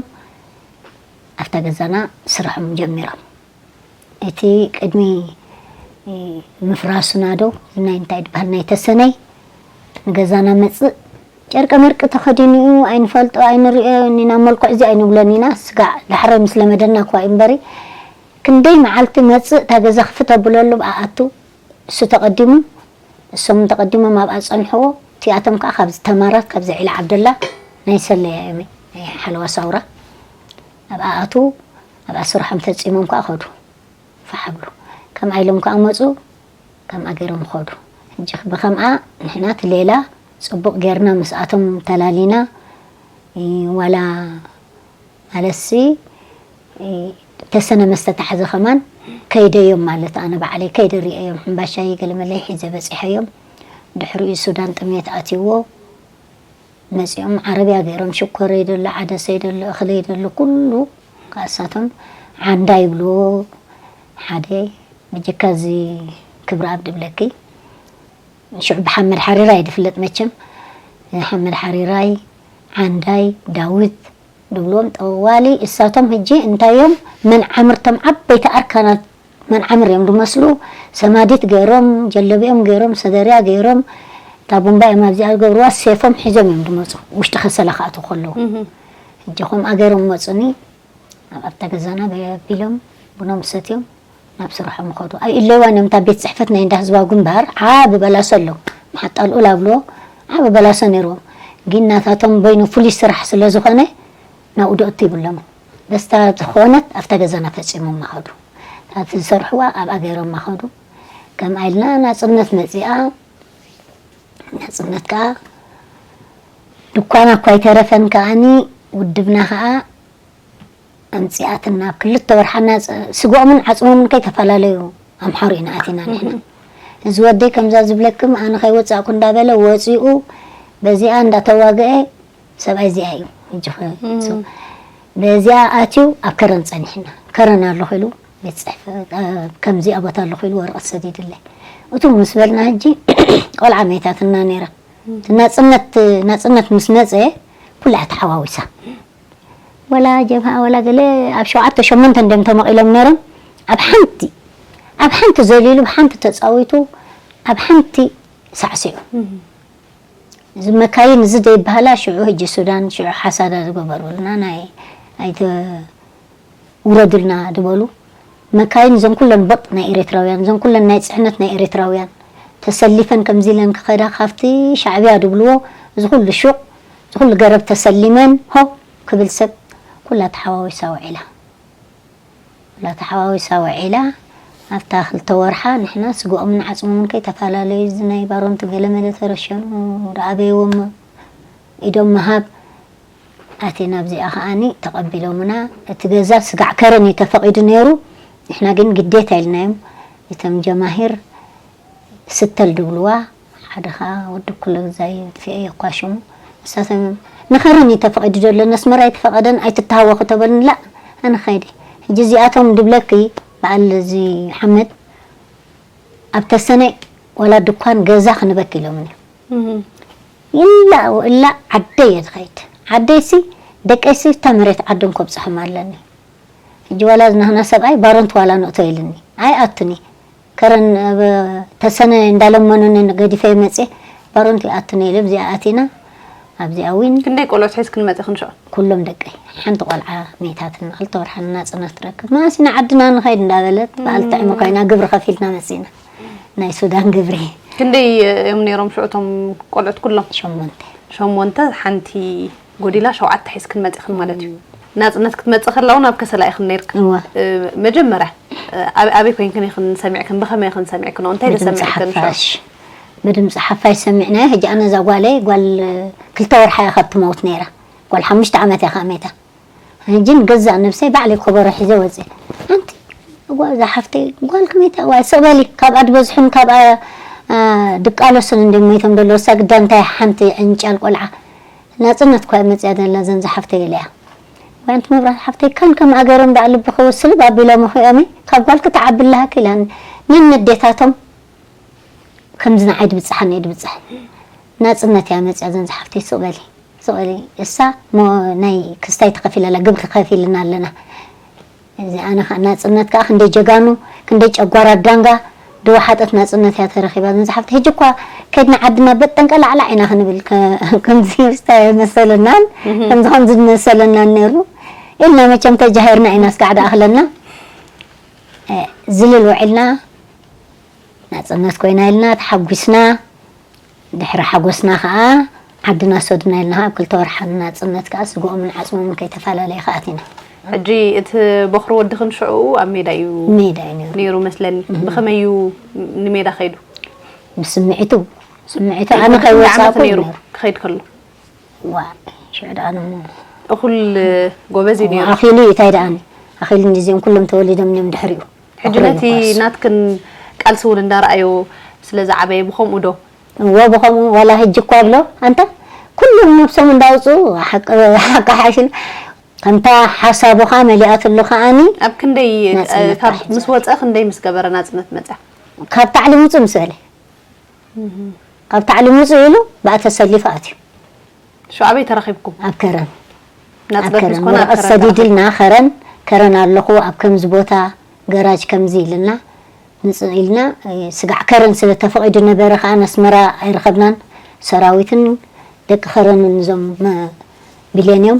ኣብታ ገዛና ስርሖም ጀሚሮም እቲ ቅድሚ ምፍራሱና ዶ ናይ እንታይ ድበሃል ናይ ተሰነይ ንገዛና መፅእ ጨርቀ መርቂ ተኸዲኑ እዩ ኣይንፈልጦ ኣይንሪኦ ኢና መልክዑ እዚ ኣይንብሎን ኢና ስጋዕ ዳሕራይ ምስ ለመደና እኳ እዩ እምበሪ ክንደይ መዓልቲ መፅእ እታ ገዛ ክፍት ኣብለሉ ብኣኣቱ እሱ ተቐዲሙ እሶም ተቐዲሞም ኣብኣ ፀንሕዎ እቲኣቶም ከዓ ካብዚ ተማራት ካብዚ ዒላ ዓብደላ ናይ ሰለያ እዮም ናይ ሓለዋ ሳውራ ኣብኣ ኣቱ ኣብኣ ስርሖም ፈፂሞም ከዓ ከዱ ፋሕ ብሉ ከምኣ ኢሎም ከዓ መፁ ከምኣ ገይሮም ኸዱ ሕጂ ብኸምኣ ንሕና እቲ ሌላ ፅቡቕ ጌርና ምስኣቶም ተላሊና ዋላ ማለትሲ ተሰነ መስተታሕዚ ከማን ከይደዮም ማለት ኣነ ባዕለይ ከይደ ሪአዮም ሕምባሻይ ገለመለይ ሒዘ በፂሐዮም ድሕሪኡ ሱዳን ጥሜት ኣትይዎ መፂኦም ዓረብያ ገይሮም ሽኮረይ ደሎ ዓደሰይ ደሎ እኽለይ ደሎ ኩሉ ካእሳቶም ዓንዳ ይብልዎ ሓደ ብጀካ እዚ ክብረኣብ ድብለኪ ሽዑ ብሓመድ ሓሪራይ ድፍለጥ መቸም ሓመድ ሓሪራይ ዓንዳይ ዳዊት ድብልዎም ጠዋሊ እሳቶም ህጂ እንታዮም መንዓምርቶም ዓበይቲ ኣርካናት መንዓምር እዮም ድመስሉ ሰማዲት ገይሮም ጀለቢኦም ገይሮም ሰደርያ ገይሮም እታ ቡምባ እዮም ኣብዚኣ ዝገብርዋ ሴፎም ሒዞም እዮም ድመፁ ውሽጢ ከሰላ ክኣትዉ ከለዉ ህጂ ከምኣ ገይሮም መፁኒ ኣብ ኣብታ ገዛና በቢሎም ቡኖም ሰትዮም ናብ ስርሖም ኸዱ። ኣብ ኢለዋን እዮም እታ ቤት ፅሕፈት ናይ እንዳ ህዝባዊ ግንባር ዓቢ በላሶ ኣሎ። መሓጣልኡ ላብሎ ዓቢ በላሶ ነይርዎም። ግን ናታቶም በይኑ ፍሉይ ስራሕ ስለ ዝኾነ ናብኡ ዶ እቱ ይብሎም። ደስታ ዝኾነት ኣብታ ገዛና ፈፂሞማ ኸዱ። እታ ዝሰርሕዋ ኣብኣ ገይሮማ ኸዱ። ከምኣ ኢልና ናፅነት መፂኣ። ናፅነት ከዓ ድኳና እኳ ኣይተረፈን ከዓኒ ውድብና ከዓ ኣምፂኣትና ኣብ ክልተ ወርሓና ስግኦምን ዓፅሞምን ከይተፈላለዩ ኣምሓሩ ኢና ኣቲና ንሕና እዚ ወደይ ከምዛ ዝብለክም ኣነ ከይወፃእኩ እንዳበለ ወፂኡ በዚኣ እንዳተዋግአ ሰብኣይ እዚኣ እዩ ሕጂ በዚኣ ኣትዩ ኣብ ከረን ፀኒሕና ከረን ኣለኹ ኢሉ ቤት ፅሕፈት ከምዚኣ ቦታ ኣለኹ ኢሉ ወረቐት ሰዲድለይ እቱ ምስ በልና ሕጂ ቆልዓ መይታትና ነይራ ናፅነት ናፅነት ምስ መፀ ኩላ ተሓዋዊሳ ወላ ጀብሃ ወላ ገለ ኣብ ሸውዓተ ሸሞንተ እንድዮም ተመቒሎም ነይሮም ኣብ ሓንቲ ኣብ ሓንቲ ዘሊሉ ብሓንቲ ተፃዊቱ ኣብ ሓንቲ ሳዕሲዑ እዚ መካይን እዚ ዘይበሃላ ሽዑ ህጂ ሱዳን ሽዑ ሓሳዳ ዝገበሩልና ናይ ኣይተ ውረዱልና ዝበሉ መካይን እዘን ኩለን ቦጥ ናይ ኤርትራውያን፣ እዘን ኩለን ናይ ጽዕነት ናይ ኤርትራውያን ተሰሊፈን ከምዚ ኢለን ክኸዳ፣ ካብቲ ሻዕብያ ድብልዎ እዚ ኩሉ ሹቕ፣ እዚ ኩሉ ገረብ ተሰሊመን ሆ ክብል ሰብ ኩላ ተሓዋዊሳ ውዒላ። ኩላ ተሓዋዊሳ ውዒላ። ኣብታ ክልተ ወርሓ ንሕና ስግኦምን ዓጽሞምን ከይተፈላለዩ፣ እዚ ናይ ባሮንቲ ገለመለ ተረሸኑ፣ ደኣበይዎም ኢዶም ምሃብ ኣቲና። ኣብዚኣ ከኣኒ ተቐቢሎምና። እቲ ገዛ ስጋዕ ከረን እዩ ተፈቒዱ ነይሩ። ንሕና ግን ግዴታ ኢልናዮም። እቶም ጀማሂር ስተል ድብልዋ፣ ሓደ ኸኣ ወዲ ኩለ ግዛይ ጥፊኤ እኳ ሽሙ። ንሳቶም ንኸረን እዩ ተፈቒዱ ዘሎ፣ ነስመራ ኣይተፈቐደን፣ ኣይትተሃወኺ ተበሉኒ። ላእ፣ ኣነ ኸይደ። ሕጂ እዚኣቶም ድብለኪ፣ በዓል እዚ ሓመድ፣ ኣብ ተሰነ ዋላ ድኳን ገዛ ክንበክ ኢሎምኒ። እም። ኢላ፣ ኢላ ዓደይ እየ ዝኸይድ። ዓደይሲ፣ ደቀይሲ እታ መሬት ዓዶም ከብጽሖም ኣለኒ። ሕጂ ዋላ ዝናህና ሰብኣይ ባሮንት ዋላ ንእቶ ኢልኒ። ኣይኣቱኒ። ከረን ኣብ ተሰነ እንዳለመኑኒ ገዲፈ መጽየ። ባሮንት ይኣቱኒ ኢለ ኣብዚኣ ኣቲና። ኣብዚኣ ዊን ክንደይ ቆልዑት ሒዝክን መጺኽን ሽዑ? ኩሎም ደቀይ። ሓንቲ ቆልዓ መይታትና፣ ክልተ ወርሓ ናጽነት ትረክብ። መኣስ ኢና ዓድና ንኸይድ እንዳበለት፣ በዓል ጥዕሚ ኮይና ግብሪ ከፊልና መጺና። ናይ ሱዳን ግብሪ። ክንደይ እዮም ነይሮም ሽዑ እቶም ቆልዑት ኩሎም? ሸሞንተ። ሸሞንተ፣ ሓንቲ ጎዲላ፣ ሸውዓተ ሒዝክን መጺኽን ማለት እዩ። ናጽነት ክትመጽእ ከላ እውን ኣብ ከሰላ ኢኽን ነይርክን። እወ። እ፣ መጀመርያ፣ እ፣ ኣብ-፣ ኣበይ ኮይንክን ኢኽን ሰሚዕክን? ብኸመይ ኢኽን ሰሚዕክንኦ? እንታይ ብድምፂ ተሰሚዕክን ሽዑ? ሓፋሽ። ብድምፂ ሓፋሽ ሰሚዕናዮ። ሕጂ ኣነ እዛ ጓለይ ጓል፣ እ፣ ክልተ ወርሓ እያ ካብ ትመውት ነይራ። ጓል ሓሙሽተ ዓመት እያ ከኣ መይታ። ሕጂ ንገዛእ ነብሰይ ባዕለይ ኮበሮ ሒዘ ወፅየ። ኣንቲ፣ እዋ፣ እዛ ሓፍተይ ጓል ከመይ ትያ? ዋይ፣ ስቕ በሊ፣ ካብኣ ድበዝሑን ካብኣ፣ እ፣ ድቃለሱን እንድዮም ሞይቶም ዘለዉ። እሳ ግዳ እንታይ ሓንቲ ዕንጫል ቆልዓ። ናጽነት እኳ እያ መጽያ ዘላ፣ ዘን ዝሓፍተይ ኢለያ። ወይ ኣንቲ መብራት ሓፍተይ፣ ካን ከምኣ ገይሮም ደኣ ልብኺ ስልብ ኣቢሎምኺ እዮምይ፣ ካብ ጓልኪ ትዓቢ ኣለሃኪ ኢላኒ። ነን ነዴታቶም ከምዚ ንዓይ ድብጽሓኒ እየ ድብጽሕ። ናጽነት እያ መጽያ፣ ዘን ዝሓፍተይ ስቕ በሊ፣ ስቕ በሊ። እሳ እሞ ናይ ክስታይ ተኸፊላ ኣላ፣ ግብሪ ከፊልና ኣለና። እዚ ኣነ ኸኣ ናጽነት ከኣ ክንደይ ጀጋኑ፣ ክንደይ ጨጓራት ዳንጋ ድወሓጠት ናጽነት እያ ተረኺባ። ዘን ዝሓፍተይ፣ ሕጂ እኳ ከድና ዓድና በጠንቀላዕላዕ ኢና ክንብል፣ ከ-፣ ከምዚ ስታይ መሰለናን፣ እህ። ከምዚ ከምዚ መሰለናን ነይሩ ኢልና መቸም ተጃሂርና ኢና ስጋዕ ደኣኽለና። እ፣ ዝልል ውዒልና፣ ናጽነት ኮይና ኢልና ተሓጒስና። ድሕሪ ሓጎስና ኸኣ ዓድና ሰዱና ኢልና፣ ኣብ ክልተ ወርሓ ናጽነት ከኣ ስግኦምን ዓጽሞምን ከይተፈላለየ ከኣ ኣቲና። ሕጂ እቲ በኹሪ ወድኽን ሽዑ ኣብ ሜዳ እዩ ሜዳ እዩ ነይሩ። ነይሩ መስለኒ። እህ። ብኸመይ እዩ ንሜዳ ከይዱ? ብስምዒቱ፣ ስምዒቱ ኣነ ብክንደይ ከይወጻእኩ ዓመት ነይሩ ነይሩ። ክኸይድ ከሎ? ዋ፣ ሽዑ ደኣ ኣነ እሞ እኹል ጎበዝ እዩ ነይሩ። ኣኺሉ እዩ፣ እንታይ ደኣኒ? ኣኺሉ ንዚኦም ኩሎም ተወሊዶም እዮም ድሕሪኡ። ሕጂ በኹሪ ነቲ ንኳስ። ናትክን ቃልሲ እውን እንዳረኣዮ ስለ ዝዓበየ ብኸምኡ ዶ? እዎ፣ ብኸምኡ ዋላ ሕጂ እኳ ኣብሎ፣ ኣንታ ኩሎም ነብሶም እንዳውጽኡ ሓቂ፣ ሓቂ ሓሽን፣ ከምታ ሓሳቡ ኸኣ መሊኣትሉ ኸኣኒ ኣብ ክንደይ፣ ናጽነት ካብ ምስ ተዋሒዛ። ወጸ ክንደይ ምስ ገበረ ናጽነት መጽያ? ካብ ታዕሊም ውጽእ ምስ በለ። እህ። ካብ ታዕሊም ውጽእ ኢሉ ብኣ ተሰሊፉ ኣትዩ። ሽዑ ኣበይ ተራኺብኩም? ኣብ ከረን። ኣብ ናጽነት ምስ ከረን። ኮነ ኣብ ወረቐት ከረን ሰዲድልና ተራኺብኩም? ከረን፣ ከረን ኣለኹ፣ ኣብ ከምዚ ቦታ ገራጅ ከምዚ ኢልና፣ ንጽ-፣ ኢልና፣ እ፣ ስጋዕ ከረን ስለ ተፈቒዱ ነበረ ኸኣ፣ ነስመራ ኣይረኸብናን። ሰራዊትን ደቂ ከረንን እዞም መ-፣ ቢልዮን እዮም።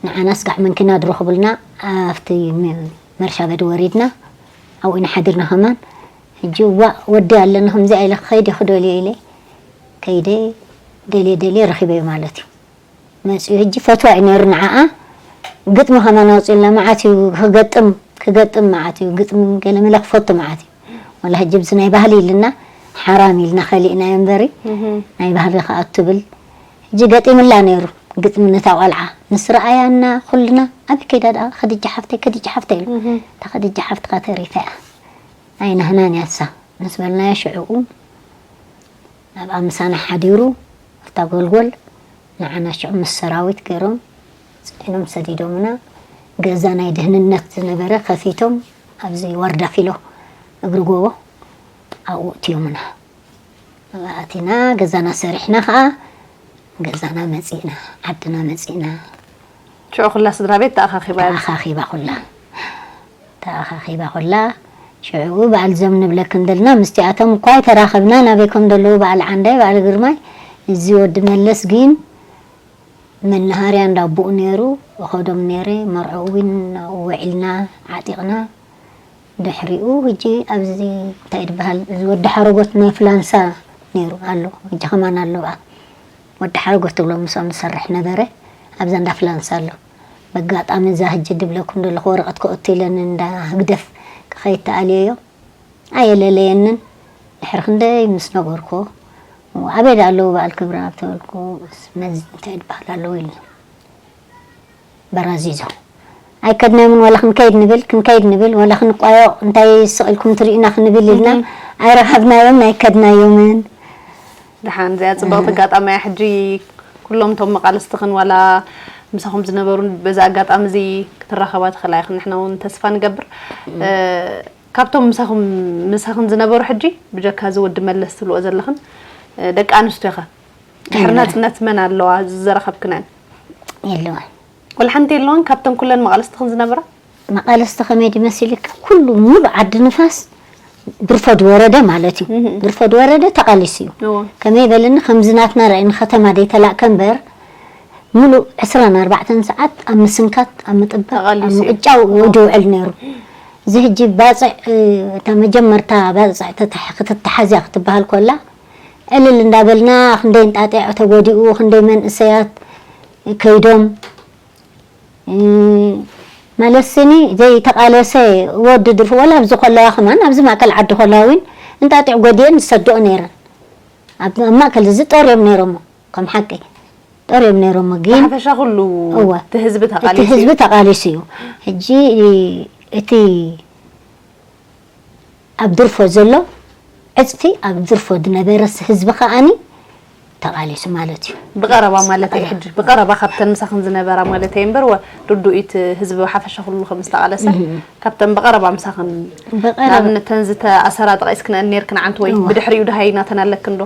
ንዓና ስጋዕ መንኪና ድረኽቡልና፣ ኣብቲ መ-፣ መርሻ በዲ ወሪድና፣ ኣብኡ ኢና ሓዲርና ከማን። ሕጂ፣ ዋእ፣ ወዲ ኣለና፣ ከምዚኣ ኢለ ክኸይድ እየ ክደልዮ ኢለ፣ ከይደ፣ ደልየ፣ ደልየ ረኺበዮ ማለት እዩ። መጺኡ፣ ሕጂ ፈትዋ እዩ ነይሩ ንዓኣ። ግጥሚ ከማን ኣውጺኡልና፣ መዓት እዩ ክገጥም፣ ክገጥም መዓት እዩ፣ ግጥሚ ገለ መለ ክፈቱ መዓት እዩ። ወላ ሕጂ ብዚ ናይ ባህሊ ኢልና፣ ሓራም ኢልና ከሊእናዮ እምበሪ፣ እህ። ናይ ባህሊ ከኣ ትብል። ሕጂ ገጢምላ ነይሩ፣ ግጥሚ ነታ ቆልዓ። ምስ ረኣያና ኩልና፣ ኣበይ ከይዳ ደኣ፣ ከዲጃ ሓፍተይ፣ ከዲጃ ሓፍተይ ኢሉ። እህ። እታ ከዲጃ ሓፍትኻ ተሪፋ እያ። ኣይናህናን እያ እሳ። ምስ በልናዮ ሽዕኡ ኣብኣ ምሳና ሓዲሩ፣ ኣብታ ጎልጎል ንዓና ሽዑ ምስ ሰራዊት ገይሮም ጽዒኖም ሰዲዶምና። ገዛ ናይ ድህንነት ዝነበረ ከፊቶም ኣብዚ ዋርዳ ፊሎ እግሪ ጎቦ ኣብኡ እትዮምና። ኣብኣ ኣቲና ገዛና ሰሪሕና ኸኣ ገዛና መጺእና፣ ዓድና መጺእና። ሽዑ ኩላ ስድራ ቤት ተኣኻኺባ እያ። ተኣኻኺባ ኩላ። ተኣኻኺባ ኩላ። ሽዑ በዓል እዞም ንብለክን ዘለና ምስቲኣቶም እኳ ኣይተራኸብናን፣ ኣበይ ከም ዘለዉ በዓል ዓንዳይ፣ በዓል ግርማይ። እዚ ወዲ መለስ ግን መናሃርያ እንዳ ኣቦኡ ነይሩ፣ እኸዶም ነይረ፣ መርዕኡ እውን ውዒልና፣ ዓጢቕና። ድሕሪኡ ሕጂ ኣብዚ እንታይ ዝበሃል፣ እዚ ወዲ ሓረጎት ናይ ፍላንሳ ነይሩ ኣሎ፣ ሕጂ ከማን ኣሎ። ኣብ ወዲ ሓረጎት ትብሎ ምስኦም ዝሰርሕ ነበረ፣ ኣብዛ እንዳ ፍላንሳ ኣሎ። በጋጣሚ እዛ ሕጂ ድብለኩም ዘለኹ ወረቐት ከእቱ ኢለን እንዳ ህግደፍ ክኸይድ ተኣልየዮ፣ ኣየለለየንን። ድሕሪ ክንደይ ምስ ነገርኩ፣ ኣበይ ደኣ ኣለዉ በዓል ክብረኣብ ተበልኩ፣ ነዚ እንታይ ዝበሃል ኣለዉ ኢሉኒ። በራዚዞ። ኣይከድናዮምን፣ ዋላ ክንከይድ ንብል፣ ክንከይድ ንብል፣ ዋላ ክንቋየቕ፣ እንታይ ስቕ ኢልኩም ትርእዩና ክንብል ኢልና፣ ኣይረኸብናዮምን፣ ኣይከድናዮምን። ደሓን፣ እዚኣ ጽብቕቲ ኣጋጣሚ እያ። ሕጂ ኩሎም እቶም መቓልስትኽን ዋላ ምሳኹም ዝነበሩን በዚ ኣጋጣሚ እዚ ክትራኸባ ትኽእላ ኢኽን፣ ንሕና እውን ተስፋ ንገብር። እ፣ ካብቶም ምሳኹም፣ ምሳኽን ዝነበሩ ሕጂ ብጀካ እዚ ወዲ መለስ ትብልኦ ዘለኽን፣ እ፣ ደቂ ኣንስትዮኸ? ድሕሪ የለን። ናጽነት መን ኣለዋ ዝዘረኸብክነን? የለዋን። ወላ ሓንቲ የለዋን ካብተን ኩለን መቓልስትኽን ዝነበራ? መቓልስቲ ከመይ ድዩ መሲልካ? ኩሉ ሙሉእ ዓዲ ንፋስ ድርፎ ድወረደ ማለት እዩ። እህ። ድርፎ ድወረደ ተቓሊሱ እዩ። እዎ። ከመይ በልኒ፣ ከምዚ ናትና ራእይ ንከተማ ደይተላእከ እምበር፣ ሙሉእ ዕስራን ኣርባዕተን ሰዓት ኣብ ምስንካት፣ ኣብ ምጥባቕ፣ ኣብ ተቓሊሱ እዩ። ምቕጫው እዎ። ድውዕል ነይሩ። እዚ ሕጂ ባጽዕ፣ እ፣ እታ መጀመርታ ባጽዕ ተታሕ-፣ ክትተሓዝያ ክትበሃል ኮላ፣ ዕልል እንዳበልና፣ ክንደይ እንጣጢዕ ተጎዲኡ፣ ክንደይ መንእሰያት ከይዶም፣ እ፣ ማለት ስኒ ዘይተቓለሰ ወዲ ድርፊ፣ ወላ ኣብዚ ኮለዋ ከማን፣ ኣብዚ ማእከል ዓዲ ኮለዋ እውን እንጣጢዕ ጎዲኤን ዝሰድኦ ነይረን። ኣብ፣ ኣብ ማእከል እዚ ጠርዮም ነይሮሞ፣ ከም ሓቂ ጠርዮም ነይሮሞ። ግን ብሓፈሻ ኩሉ እወ። እቲ ህዝቢ እቲ ተቓሊሱ ህዝቢ እዩ። ተቓሊሱ እዩ። ሕጂ እቲ ኣብ ድርፎ ዘሎ ዕጽፊ ኣብ ድርፎ ዝነበረስ ህዝቢ ከኣኒ ተቓሊሱ ማለት እዩ። ብቐረባ ማለት እዩ። ሕጂ ብቐረባ ካብተን ምሳኽን ዝነበራ ማለት እየ እምበር፣ ወ-፣ ርዱእ እዩ እቲ ህዝቢ ብሓፈሻ ኩሉ ከም ዝተቓለሰ፣ እህ። ካብተን ብቐረባ ምሳኽን፣ ብቐረባ። ንኣብነት፣ ተን ዝተኣሰራ ጠቒስክነን ነይርክን ዓንቱ ወይ እወ። ብድሕሪኡ ደሃይ ናተን ኣለክን ዶ?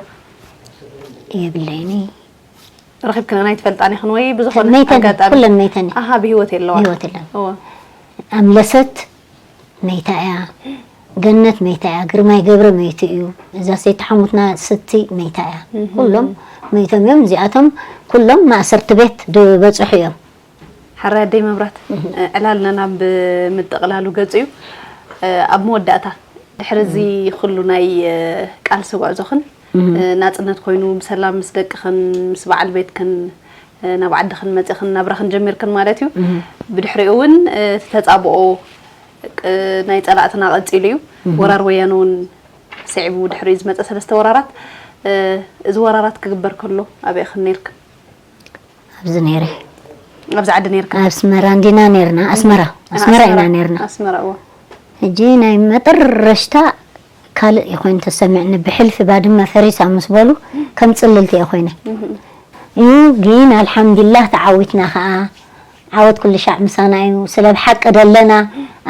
የብለይኒ። ረኺብክነን ኣይትፈልጣን ኢኽን ወይ ብዝኾነ መይተን፣ ኣጋጣሚ? ኩለን መይተን። ኣሃ፣ ብህይወት የለዋን። ብህይወት የለን። እወ። ኣምለሰት መይታ እያ፣ ገነት መይታ እያ፣ ግርማይ ገብረ መይቱ እዩ፣ እዛ ሰይቲ ሓሙትና ስቲ መይታ እያ። እህ። ኩሎም መይቶም እዮም። እዚኣቶም ኩሎም ማእሰርቲ ቤት ዝበጽሑ እዮም። ሓራይ ኣደይ መብራት፣ እህ። እ፣ ዕላልና ናብ ምጥቕላሉ ገጹ እዩ። እ፣ ኣብ መወዳእታ፣ ድሕሪ እዚ እህ። ኩሉ ናይ፣ እ፣ ቃልሲ ጉዕዞኽን፣ እህ። እ፣ ናጽነት ኮይኑ ብሰላም ምስ ደቅኽን ምስ በዓል ቤትክን፣ እ፣ ናብ ዓድኽን መጺኽን ናብራኽን ጀሚርክን ማለት እዩ። እህ። ብድሕሪኡ እውን፣ እ፣ እቲ ተጻብኦ ቅ-፣ ናይ ጸላእትና ቀጺሉ እዩ። እህ። ወራር ወያነ እውን ስዒቡ ድሕሪኡ ዝመጸ ሰለስተ ወራራት፣ እ፣ እዚ ወራራት ክግበር ከሎ ኣበይ ኢኽን ነይርክን? ኣብዚ ነይረ። ኣብዚ ዓዲ ነይርክን? ኣብ ኣስመራ እንዲና ነይርና። ኣስመራ። እ፣ ኣስመራ ኣስመራ። ኢና ነይርና። ኣስመራ፣ እወ። ሕጂ ናይ መጠረሽታ ካልእ እዩ ኮይኑ ተሰሚዕኒ። ብሕልፊ ባድመ ፈሪሳ ምስ በሉ ከም ጽልልቲ እየ ኮይነ። እህ። እዩ ግን ኣልሓምዱሊላህ ተዓዊትና ኸኣ። ዓወት ኩሉ ሻዕ ምሳና እዩ። ስለ ብሓቂ ደለና፣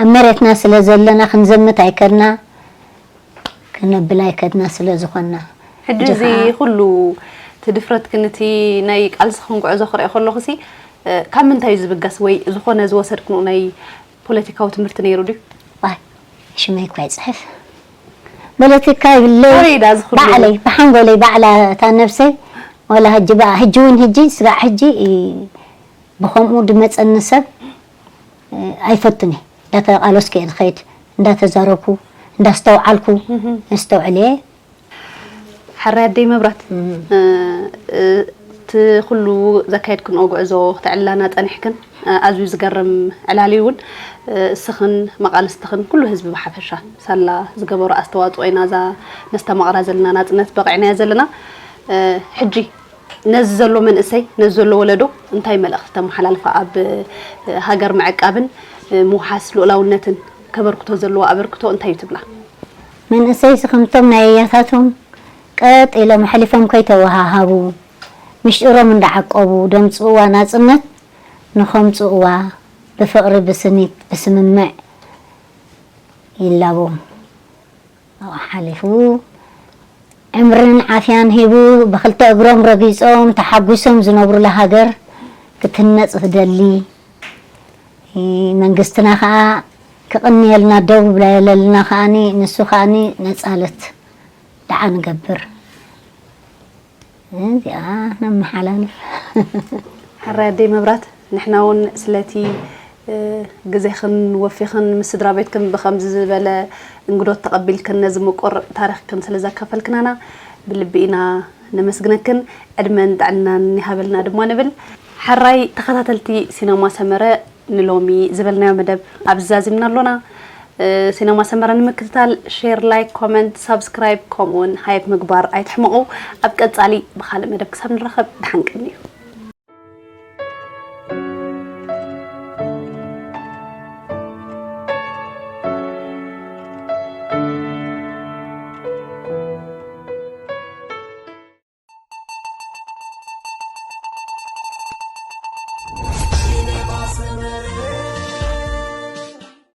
ኣብ መሬትና ስለ ዘለና ክንዘምት ኣይከድና፣ ክነብል ኣይከድና ስለ ዝኾንና። ሕጂ ሕጂ እዚ ኸኣ ኩሉ እቲ ድፍረትክን እቲ ናይ ቃልስኽን ጉዕዞ ክሪኦ ከለኹሲ፣ እ፣ ካብ ምንታይ እዩ ዝብገስ ወይ ዝኾነ ዝወሰድክንኡ ናይ ፖለቲካዊ ትምህርቲ ነይሩ ድዩ? ዋይ፣ ሽመይ እኳ ይጽሕፍ። ፖለቲካ ይብለይ። ኣበይ ዳ እዚ ኩሉ? ባዕለይ፣ ብሓንጎለይ ባዕላ እታ ነብሰይ፣ ወላ ሕጂ በኣ፣ ሕጂ እውን ሕጂ፣ ስጋዕ ሕጂ፣ እ፣ ብኸምኡ ድመጸኒ ሰብ፣ እ፣ ኣይፈቱን እየ። እንዳተቓለስኩ እየ ዝኸይድ፣ እንዳተዛረብኩ፣ እንዳስተውዓልኩ፣ እህ። ኣስተውዕል እየ። ሓራይ ኣደይ መብራት፣ እም። እ፣ እ፣ እቲ ኩሉ ዘካየድክንኦ ጉዕዞ ክተዕልላና ጸኒሕክን፣ እ፣ ኣዝዩ ዝገርም ዕላል እዩ እውን። እ፣ እስኽን መቓልስትኽን ኩሉ ህዝቢ ብሓፈሻ ሳላ ዝገበሮ ኣስተዋጽኦ ኢና እዛ ነስተማቕራ ዘለና ናጽነት በቒዕናያ ዘለና። እ፣ ሕጂ ነዚ ዘሎ መንእሰይ፣ ነዚ ዘሎ ወለዶ እንታይ መልእኽቲ ተመሓላልፋ? ኣብ፣ እ፣ ሃገር ምዕቃብን፣ እ፣ ምውሓስ ልኡላውነትን ከበርክቶ ዘለዎ ኣበርክቶ እንታይ እዩ ትብላ? መንእሰይሲ ከምቶም ናይ ኣያታቶም ቀጥ ኢሎም ኣሕሊፎም ከይተወሃሃቡ፣ ምሽጥሮም እንዳዓቀቡ ደምጽእዋ ናጽነት ንኸምጽእዋ ብፍቕሪ፣ ብስኒት፣ ብስምምዕ ይላቦም። ኣብኡ ሓሊፉ ዕምርን ዓፍያን ሂቡ ብኽልተ እግሮም ረጊጾም ተሓጒሶም ዝነብሩላ ሃገር ክትህነጽ ዝደሊ፣ መንግስትና ኸኣ ክቕንየልና ደው ይብለልና ኸኣኒ፣ ንሱ ኸኣኒ ነጻለት ደዓ ንገብር። እዚኣ ነመሓላልፍ። ሕራይ ኣደይ መብራት፣ ንሕና እውን ስለቲ ግዜኽን ወፊኽን ምስ ስድራ ቤትክን ብኸምዚ ዝበለ እንግዶት ተቐቢልክን ነዚ ምቁር ታሪኽክን ስለ ዘካፈልክናና ብልቢ ኢና ነመስግነክን። ዕድመን ጥዕናን ይሃበልና ድማ ንብል። ሕራይ ተኸታተልቲ ሲነማ ሰመረ፣ ንሎሚ ዝበልናዮ መደብ ኣብዚ ዛዚምና ኣሎና። ሲነማ ሰመረ ንምክትታል ሼር፣ ላይክ፣ ኮመንት፣ ሳብስክራይብ ከምኡውን ሃይፕ ምግባር ኣይትሕመቑ። ኣብ ቀጻሊ ብኻልእ መደብ ክሳብ ንራኸብ ደሓን ቀንዩ።